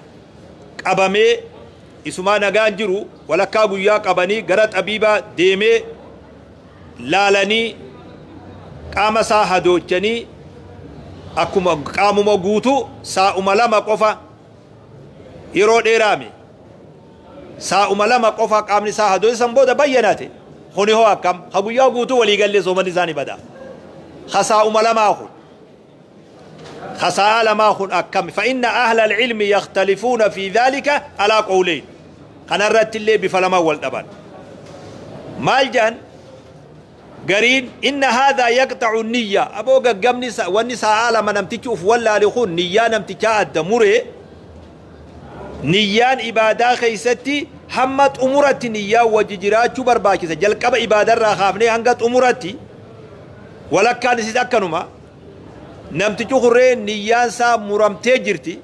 qabamee isumaa nagaan jiru, walakkaa guyyaa qabanii gara xabiibaa deemee laalanii qaama isaa hadoochanii akkuma qaamuma guutuu saa'uma 2 qofa, yeroo dheeraame saa'uma 2 qofa qaamni isaa hadoochisan booda bayyanate, kuni hoo akkam? Ha guyyaa guutuu walii gallee soomanni isaa ni bada. Ha saa'uma lamaa kun, ha sa'a lamaa kun akkam? فإن أهل العلم يختلفون في ذلك على قولين. Kanarratti illee bifa lama wal dhaban. Maal jedhan gariin? إن هذا يقطع النية. Aboo gaggabni wanni sa'a 2 namtichi uf wallaale kun niyyaa namtichaa adda muree. Niyyaan ibaadaa keeysatti hamma xumuratti niyyaa wajji jiraachuu barbaachisa. Jalqaba ibaadarraa kaafnee hanga xumuratti, walakkaan isis akkanuma. Namtichi kurree niyyaan isaa muramtee jirti.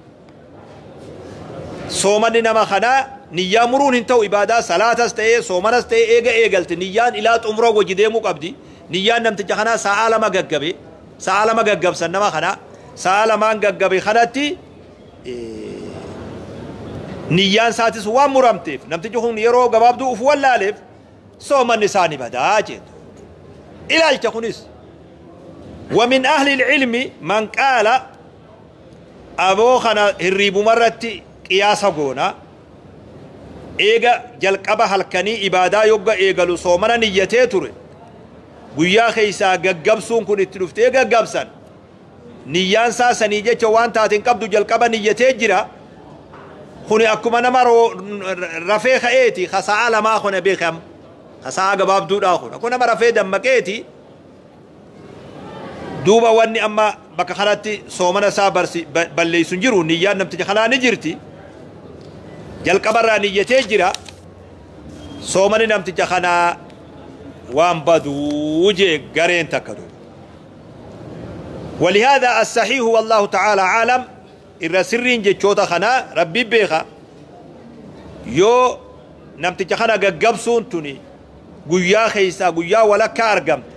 Soomanni nama kanaa, niyyaa muruun hin ta'u. Ibaadaa salaatas ta'ee soomanas ta'ee eega eegalte niyyaan ilaa xumura wajji deemuu qabdi. Niyyaan namticha kanaa sa'a 2 gaggabe, sa'a 2 gaggabsan nama kanaa, sa'a lamaan gaggabe kanatti niyyaan isaatis waan muramteef, namtichi kun yeroo gabaabduu uf wallaaleef soomanni isaa ni badaa jedhu. Ilaalcha kunis. ومن أهل العلم من قال aboo kana hirriibumarratti qiyaasa goona. Eega jalqaba halkanii ibaadaa yogga eegalu soomana niyyatee ture, guyyaa keeysaa gaggabsuun kun itti dhuftee gaggabsan, niyyaan isaa sanii jecha waan taateen qabdu, jalqaba niyyatee jira. Kuni akkuma nama rafee ka'eeti. Ka sa'a lamaa kuna beekam, ka sa'a gabaabduudhaa kun akkuma nama rafee dammaqeeti. Duuba wanni amma bakka kanatti soomana isaa barsi balleessu hin jiru. Niyyaan namticha kanaa ni jirti, jalqabarraa niyyatee jira, soomani namticha kanaa waan baduu jee gareen takka duuba. ولهذا الصحيح والله تعالى عالم، irra sirriin jechoota kanaa rabbi beeka, yoo namticha kana gaggabsuun tuni guyyaa keeysaa guyyaa walakkaa argamte,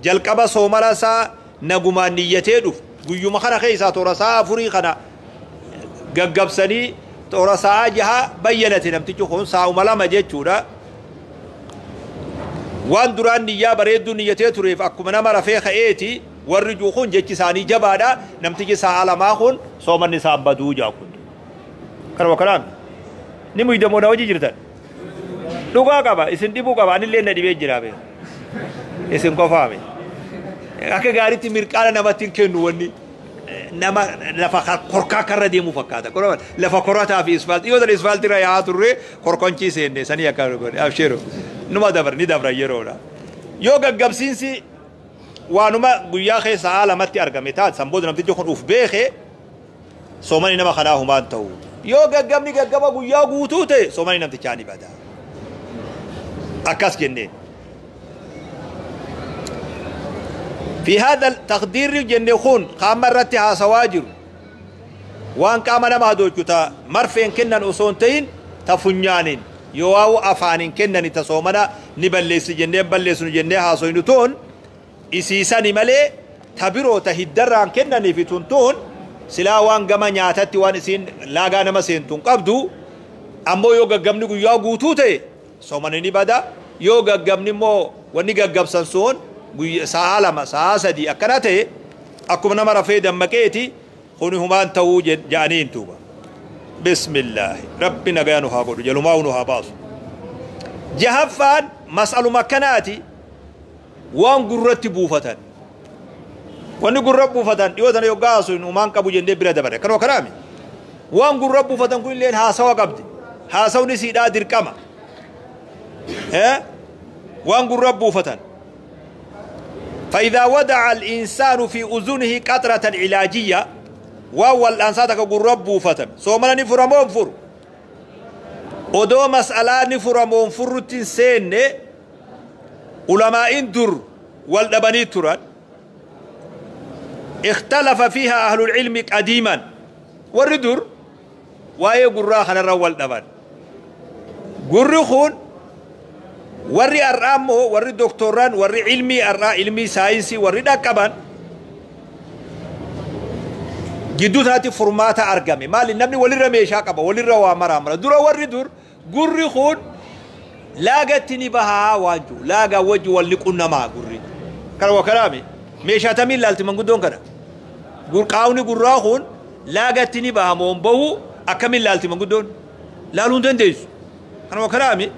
jalqaba soomana isaa nagumaan niyyatee dhufu, guyyuma kana keessaa toora sa'a 4 kana gaggabsanii toora sa'a 6 bayyanate, namtichi kun saa'uma 2 jechuudha. Waan duraan niyyaa bareedduu niyyatee tureef akkuma nama rafee ka'eeti warri juu kun jechi isaanii jabaadha. Namtichi sa'a lamaa kun soomanni isaa baduu jaa kun. Kanuma kanaan ni muydamoo na hojii jirtan. Dhugaa qaba, isin dhibuu qaba, anillee na dhibee jira beeku. Isin qofaame. Akka gaariitti mirqaana namatti hin kennu. Wanni nama lafa korkaa karra deemu fakkaata. Lafa korataa fi isfaaltii yoo ta'e isfaaltii irra yaa'aa turre korkonchii seenne sanii akka godhe. Absheeru numa dabra, ni dabra yeroodha. Yoo gaggabsiinsi waanuma guyyaa keessa sa'a lamatti argame taate, san booda namtichi kun uf beeke, soomani nama kanaa humaan ta'u. Yoo gaggabni gaggaba guyyaa guutuu ta'e, soomani namtichaa ni bada. Akkas jenneen. في هذا التقدير جنخون قام مرتي هاسواجر وان قام نما دوجتا مرفين كنن أصونتين تفنيانين يواو أفانين كنن تصومنا نبلس جنة بلس جنة هاسوينتون إسيساني ملي تبرو تهدران كنن في تونتون سلا وان قام نياتتي وان إسين لاغا نما سينتون قبدو أمو يوغا قمني يا غوتوتي صومني نبدا يوغا قمني مو ونيغا قبسان سون sa'a lama sa'a sadii akkana ta'e akkuma nama rafee dammaqeeti kuni humaan ta'uu ja'aniin tuuba. Bismillaahi rabbi nagaa nu haa godhu jalumaa nu haa baasu. Jahaffaan mas'aluma akkanaati waan gurratti buufatan. Wanni gurra buufatan dhiyoo tana yoggaa haasofnu humaan qabu jennee bira dabare kanuma kanaami. Waan gurra buufatan kun illeen haasawa qabdi. Haasawni siidhaa dirqama. Waan gurra buufatan. فإذا وضع الإنسان في أذنه قطرة علاجية وهو الأنساتك قرب فتم سومنا نفرمون فر ودو مسألة نفرمون فر تنسين علماء در والدبني تران اختلف فيها أهل العلم قديما والردر وهي قراخنا رول دبن قرخون warri har'aa immoo warri doktoraan warri ilmii har'aa ilmii saayinsii warri dhaqqaban gidduu isaatti furmaata argame. Maali namni walirra meeshaa qaba walirra waa maraa mara dura warri dur gurri kun laagatti ni bahaa waan jiru laagaa wajji walli qunnamaa gurri kana waa kanaami meeshaa tamiin laalti manguddoon kana qaawni gurraa kun laagatti ni baha moon bahu akkamiin laalti manguddoon laaluu hin dandeessu kana waa kanaami.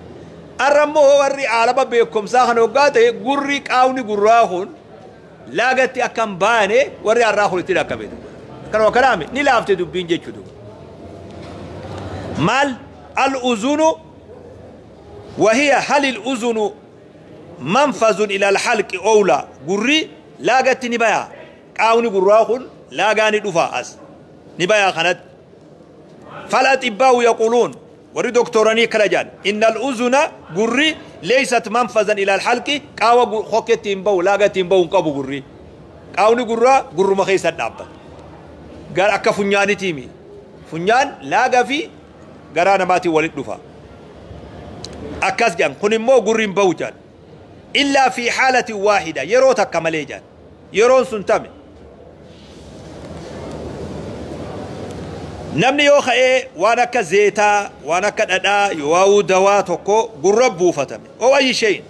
Arrammoo warri aalama beekumsaa kan hoggaa ta'e gurri qaawni gurraa kun laagatti akka hin baane warri har'aa kun itti dhaqqabe. Kanuma kanaami ni laafte dubbiin jechuudha. Maal al-uzunu wahiya hal al-uzunu manfazun ila al-halqi owla gurri laagatti ni baya qaawni gurraa kun laagaa ni dhufa as ni baya kanatti. Fal-atibbaa'u yaquluun warri doktoranii kana jedhan innal uzuna gurri leysat manfazan ila alhalqi qaawa hokketti hin bahu laagatti hin bahu hin qabu gurri qaawni gurraa gurruma keessa dhaabbata gara akka funyaanitiimi funyaan laaga fi garaa namaatiin walitti dhufa akkas jedhan kun immoo gurri hin bahu jedhan illaa fi haalatin waahida yeroo takka malee jedhan yeroon sun tame namni yoo ka'ee waan akka zeetaa waan akka dhadhaa yoo dawaa tokko gurra buufatame oo ayi shay'in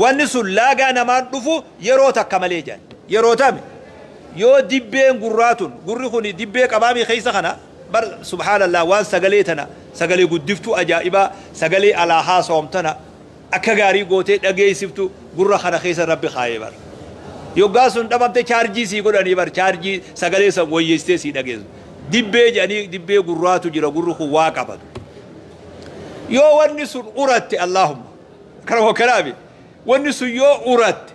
wanni sun laagaa namaan dhufu yeroo takka malee jedhan yeroo tame yoo dibbeen gurraa tun gurri kun dibbee qabaamii keessa kana bar subhaanallah waan sagalee tana sagalee guddiftuu ajaa'ibaa sagalee alaa haasawamtana akka gaarii gootee dhageessiftu gurra kana keessa rabbi kaayee bar yoggaa sun dhabamte chaarjii sii godhanii bar chaarjii sagalee san wayyeessitee sii dhageessu. Dibbee jedhanii dibbee gurraatu jira gurri kun waa qabatu. Yoo wanni sun uratte Allahumma kanuma kanaami wanni sun yoo uratte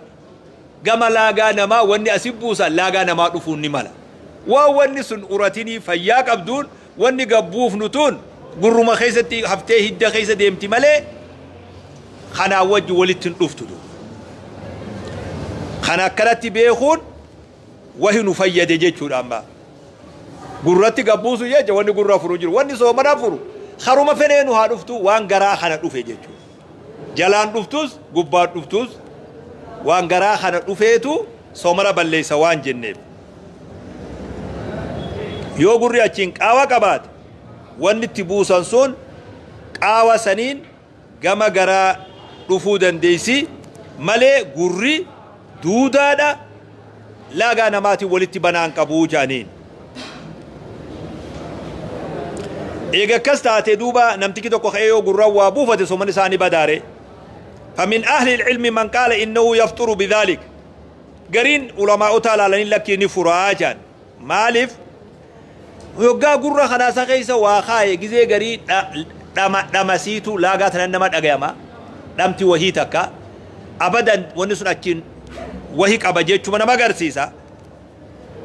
gama laagaa namaa wanni asi buusan laagaa namaa dhufuun ni mala. Waan wanni sun uratinii fayyaa qabduun wanni gabbuufnu tun gurruma keessatti haftee hidda keessa deemti malee kanaa wajji walitti hin dhuftu. Kana akkanatti beekuun wahi nu fayyade jechuudha amma. Gurratti gabbuusu jecha wanni gurra furu jiru wanni soomana furu haruma fenee nu haa dhuftu waan garaa kana dhufe jechuudha. Jalaan dhuftus gubbaan dhuftus waan garaa kana dhufeetu soomana balleessa waan jenneef. Yoo gurri achiin qaawa qabaate wanni itti buusan sun qaawa saniin gama garaa dhufuu dandeessi malee gurri duudaadha laagaa namaatiin walitti banaan qabuu jaaniin. Eega akkas taate duuba namtichi tokko ka'ee yoo gurraan waa buufate soomani isaanii badaare. فمن أهل العلم من قال إنه يفطر بذلك قرين علماء تعالى لك نفراجا مالف يوغا غره خناسا كيسا واخاي غزي غري دمسيتو لاغاتنا نما دغيما دمتي وهي تكا ابدا ونسن اكين وهي قبا جچو نما غرسيسا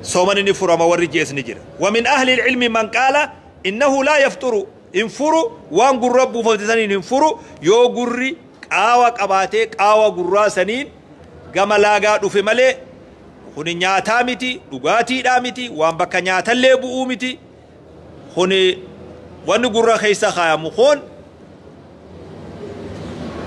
سومن نفرما ورجيس نجر. ومن أهل العلم من قال إنه لا يفطر انفرو وان غرب فوتسنين انفرو يو غري قاوا قباتي قاوا غرا سنين غما لاغا دفه مالي Kuni nyaataa miti, dhugaatiidhaa miti, waan bakka nyaatallee bu'uu miti. Kuni wanni gurra keessa kaayamu kun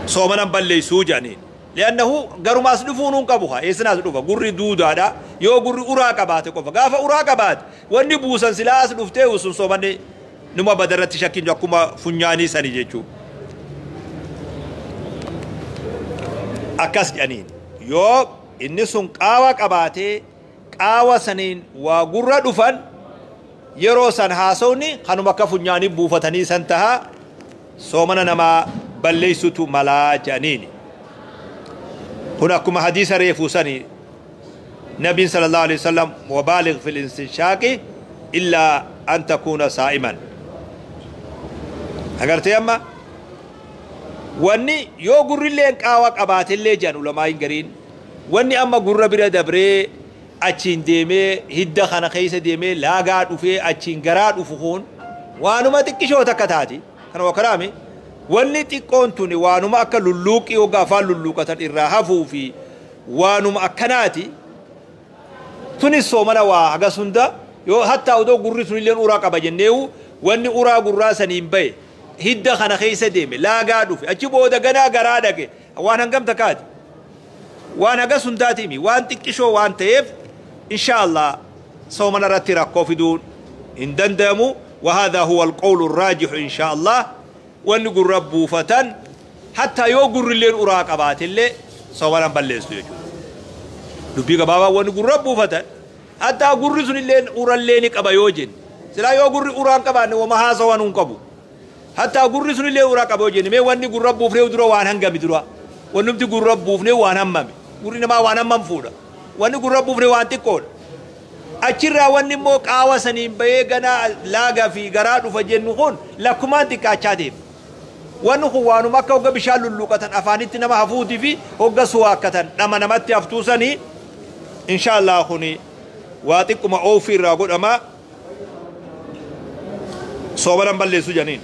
soomanan balleessuu jedhaniin. Li'annahu garuma as dhufuun hin qabu haa eessina as dhufa gurri duudaadha yoo gurri uraa qabaate qofa gaafa uraa qabaate wanni buusan silaa as dhuftee sun soomanni numa badarratti shakkiin akkuma funyaanii sani jechuudha. Akkas jedhaniin yoo inni sun qaawa qabaatee qaawa saniin waa gurra dhufan yeroo san haasawni kanuma akka funyaanii buufatanii san taha soomana namaa balleessutu malaa jedhaniini. Kun akkuma hadiisa reefuu sani nabiin sallallahu alaihi wasallam wabaaligh fil istinshaaqi illaa an takuuna saa'iman. Agartee amma wanni yoo gurrilleen qaawa qabaatellee jedhan ulamaa'iin gariin wanni amma gurra bira dabree achiin deemee hidda kana keessa deemee laagaa dhufee achiin garaa dhufu kun waanuma xiqqishoo takka taati. Kana wakaraami wanni xiqqoon tuni waanuma akka lulluuqii hoggaa afaan lulluuqatan irraa hafuu fi waanuma akkanaati. Tunis soomana waa hagas hunda yoo hattaa odoo gurri sunilleen uraa qaba jenneewu wanni uraa gurraa saniin bahe hidda kana keessa deeme laagaa dhufe achi booda ganaa garaa dhaqe waan hangam takkaati. Waan hagas hundaatiimi waan xiqqishoo waan ta'eef insha Allah soomana irratti rakkoo fiduun hin danda'amu. وهذا هو القول الراجح إن شاء الله. وأن قرب بوفتن حتى يو قر اللي أراك اللي صورا بلس يجو دبي بابا وأن قرب بوفتن حتى قر سن اللي أورا اللي نكبا يوجن سلا يو قر أراك أبان وما هذا وأن قبو حتى قر سن اللي أراك أبا يوجن ما وأن قرب بوفني ودرو وأن هنجا بدروا وأن نبتي قرب بوفني وأن همامي قرنا ما وأن همام فورا وأن قرب بوفني وأن تكون achirraa wanni immoo qaawa saniin bahee ganaa laagaa fi garaa dhufa jennu kun lakkumaan xiqqaachaa deema. Wanni kun waanuma akka hogga bishaan lulluuqatan afaanitti nama hafuutii fi hogga suwaakkatan dhama namatti haftuu sanii insha Allah kuni waa xiqquma oofii irraa godhama soomanan balleessu janiin.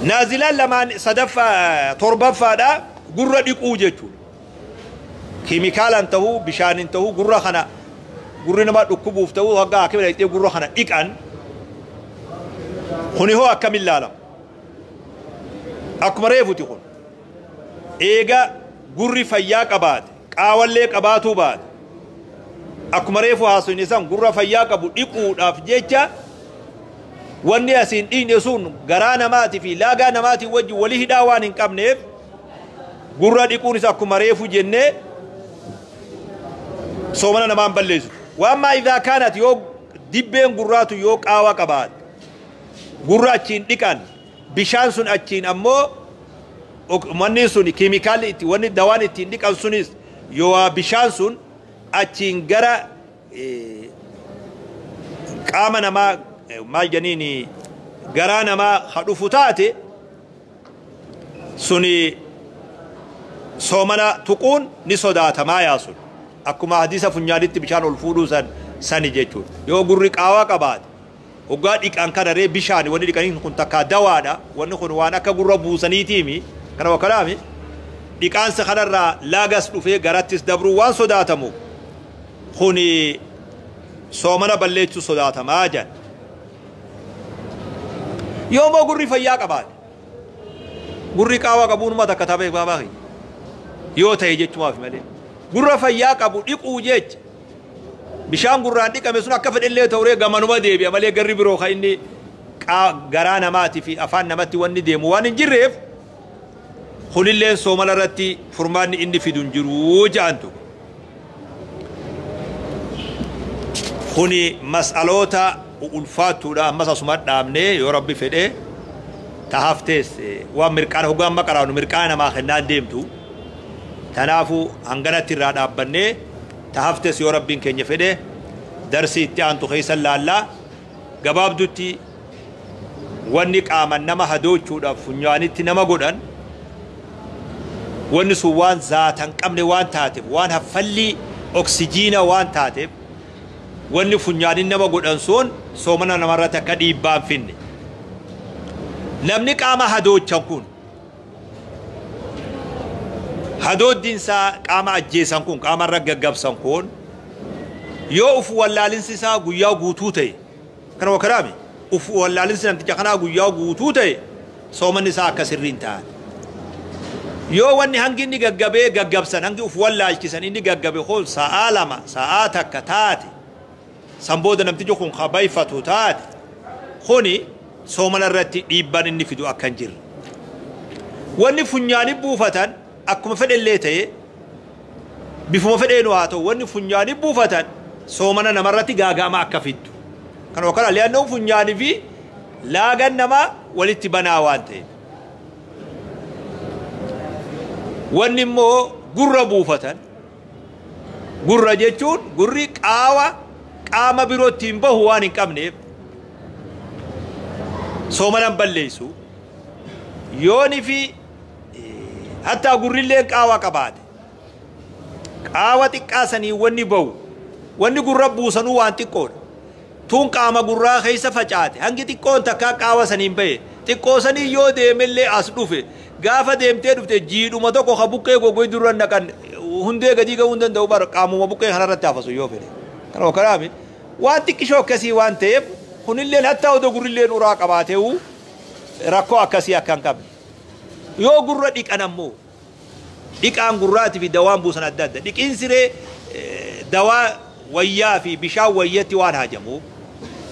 Naazilaan lamaan sadaffaa torbaffaadha gurra dhiquu jechuudha. Keemikaalaan ta'uu bishaaniin ta'uu gurra kana gurri nama dhukkubuuf ta'uu hoggaa hakima dhaqxee gurra kana dhiqan kuni hoo akkamiin laalama? Akkuma reefuti kun eega gurri fayyaa qabaate qaawallee qabaatuu baate akkuma reefu haasofne san gurra fayyaa qabu dhiquudhaaf jecha wanni asiin dhiqne sun garaa namaatii fi laagaa namaatii wajji walii hidhaa waan hin qabneef gurra dhiquunis akkuma reefu jennee soomana namaan balleessu. Waammaa idhaa kaanat yoo dibbeen gurraatu yoo qaawa qabaate gurra achiin dhiqan bishaan sun achiin ammoo wanni sun keemikaalli itti wanni dawaan ittiin dhiqan sunis yoo bishaan sun achiin gara qaama namaa maal janiini garaa namaa ha dhufu taate suni soomana tuquun ni sodaatamaa yaasun. Akkuma hadiisa funyaanitti bishaan ol fuudhuu sani jechuudha. Yoo gurri qaawaa qabaate hoggaa dhiqan kana ree bishaan wanni dhiqaniin kun takkaa dawaadha. Wanni kun waan akka gurra buusaniitiimi kana wakkalaami. Dhiqaansa kanarraa laagas dhufee garattis dabruu waan sodaatamu kuni soomana balleessuu sodaatamaa jedhan. Yoo immoo gurri fayyaa qabaate gurri qaawaa qabuunuma takka taphee baabaa yoo ta'e jechumaaf malee. Gurra fayyaa qabu dhiquu jecha bishaan gurraan dhiqame sun akka fedhellee ta'uree gamanuma deebi'a malee garri biroo kan inni garaa namaatii fi afaan namatti wanni deemu waan hin jirreef kunilleen soomana irratti furmaanni inni fidu hin jiru ja'antu. Kuni mas'aloota ulfaattuudha ammas asuma dhaabnee yoo rabbi fedhee tahaftees waan mirqaana hoggaa amma qaraanu mirqaana namaa kennaan deemtu. Tanaafu hanganatti irraa dhaabbannee tahaftes yoo rabbiin keenya fedhe darsii itti aantu keessa laallaa gabaabdutti wanni qaaman nama hadoochuudhaaf funyaanitti nama godhan wanni sun waan zaatan qabne waan taateef waan haffallii oksijiina waan taateef wanni funyaanin nama godhan sun soomana namarratti akka dhiibbaan finne. Namni qaama hadoochan kun Hadooddiin isaa qaama ajjeesan kun qaama irra gaggabsan kun yoo uf wallaalinsi isaa guyyaa guutuu ta'e kana wakaraami uf wallaalinsi namticha kanaa guyyaa guutuu ta'e soomanni isaa akka sirrii hin taane. Yoo wanni hangi inni gaggabee gaggabsan hangi uf wallaalchisan inni gaggabe kun sa'aa 2 sa'aa 1 taate san booda namtichi kun kabayfatu taate kuni soomana irratti dhiibbaan inni fidu akka hin jirre. Wanni funyaanii buufatan akkuma fedhellee ta'e bifuma fedheenu haa ta'u wanni funyaanii buufatan soomana namarratti gaaga'ama akka fiddu. Kana wakala li'annoo funyaanii fi laagan namaa walitti banaa waan ta'eef. Wanni immoo gurra buufatan gurra jechuun gurri qaawa qaama birootti hin bahu waan hin qabneef soomanan balleessu. Yooni fi hattaa gurrilleen qaawa qabaate qaawa xiqqaa sanii wanni bahu wanni gurra buusanuu waan xiqqoodha. Tun qaama gurraa keessa facaate hangi xiqqoon takkaa qaawa saniin bahe xiqqoo sanii yoo deemellee as dhufe gaafa deemtee dhufte jiidhuma tokko ka buqqee gogoy durra naqan hundee gadii ga'uu hin danda'u bara qaamuma buqqee kanarratti hafasu yoo fedhe. Kana kanaami waan xiqqishoo akkasii waan ta'eef kunilleen hattaa odoo gurrilleen uraa qabaateewu rakkoo akkasii akka hin qabne. Yoo gurra dhiqan ammoo dhiqaan gurraatii fi dawaan buusan adda adda. Dhiqiin siree dawaa wayyaa fi bishaan wayyatti waan hajamuuf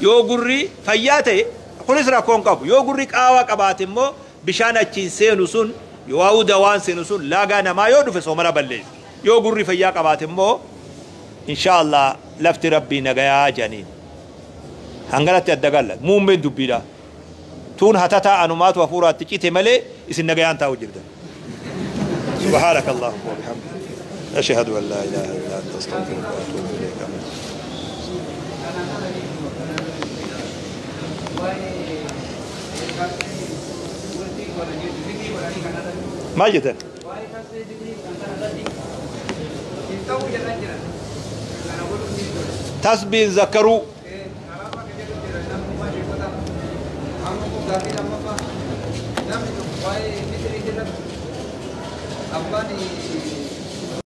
yoo gurri fayyaa ta'e kunis rakkoo hin qabu. Yoo gurri qaawaa qabaate immoo bishaan achiin seenu sun yoo dawaan seenu sun laagaa namaa yoo dhufe soomana balleessa. Yoo gurri fayyaa qabaate immoo inshaallah lafti rabbii nagayaa jedhaniin. Hanganatti adda galla muummeen dubbiidha. Tuun hatataa anumaatu hafuuraatti cite malee isin nagayaan taa'u jirtan. سبحانك اللهم وبحمدك أشهد أن لا إله إلا أنت أستغفرك وأتوب إليك. ما جدا تسبيح ذكروا Abbaan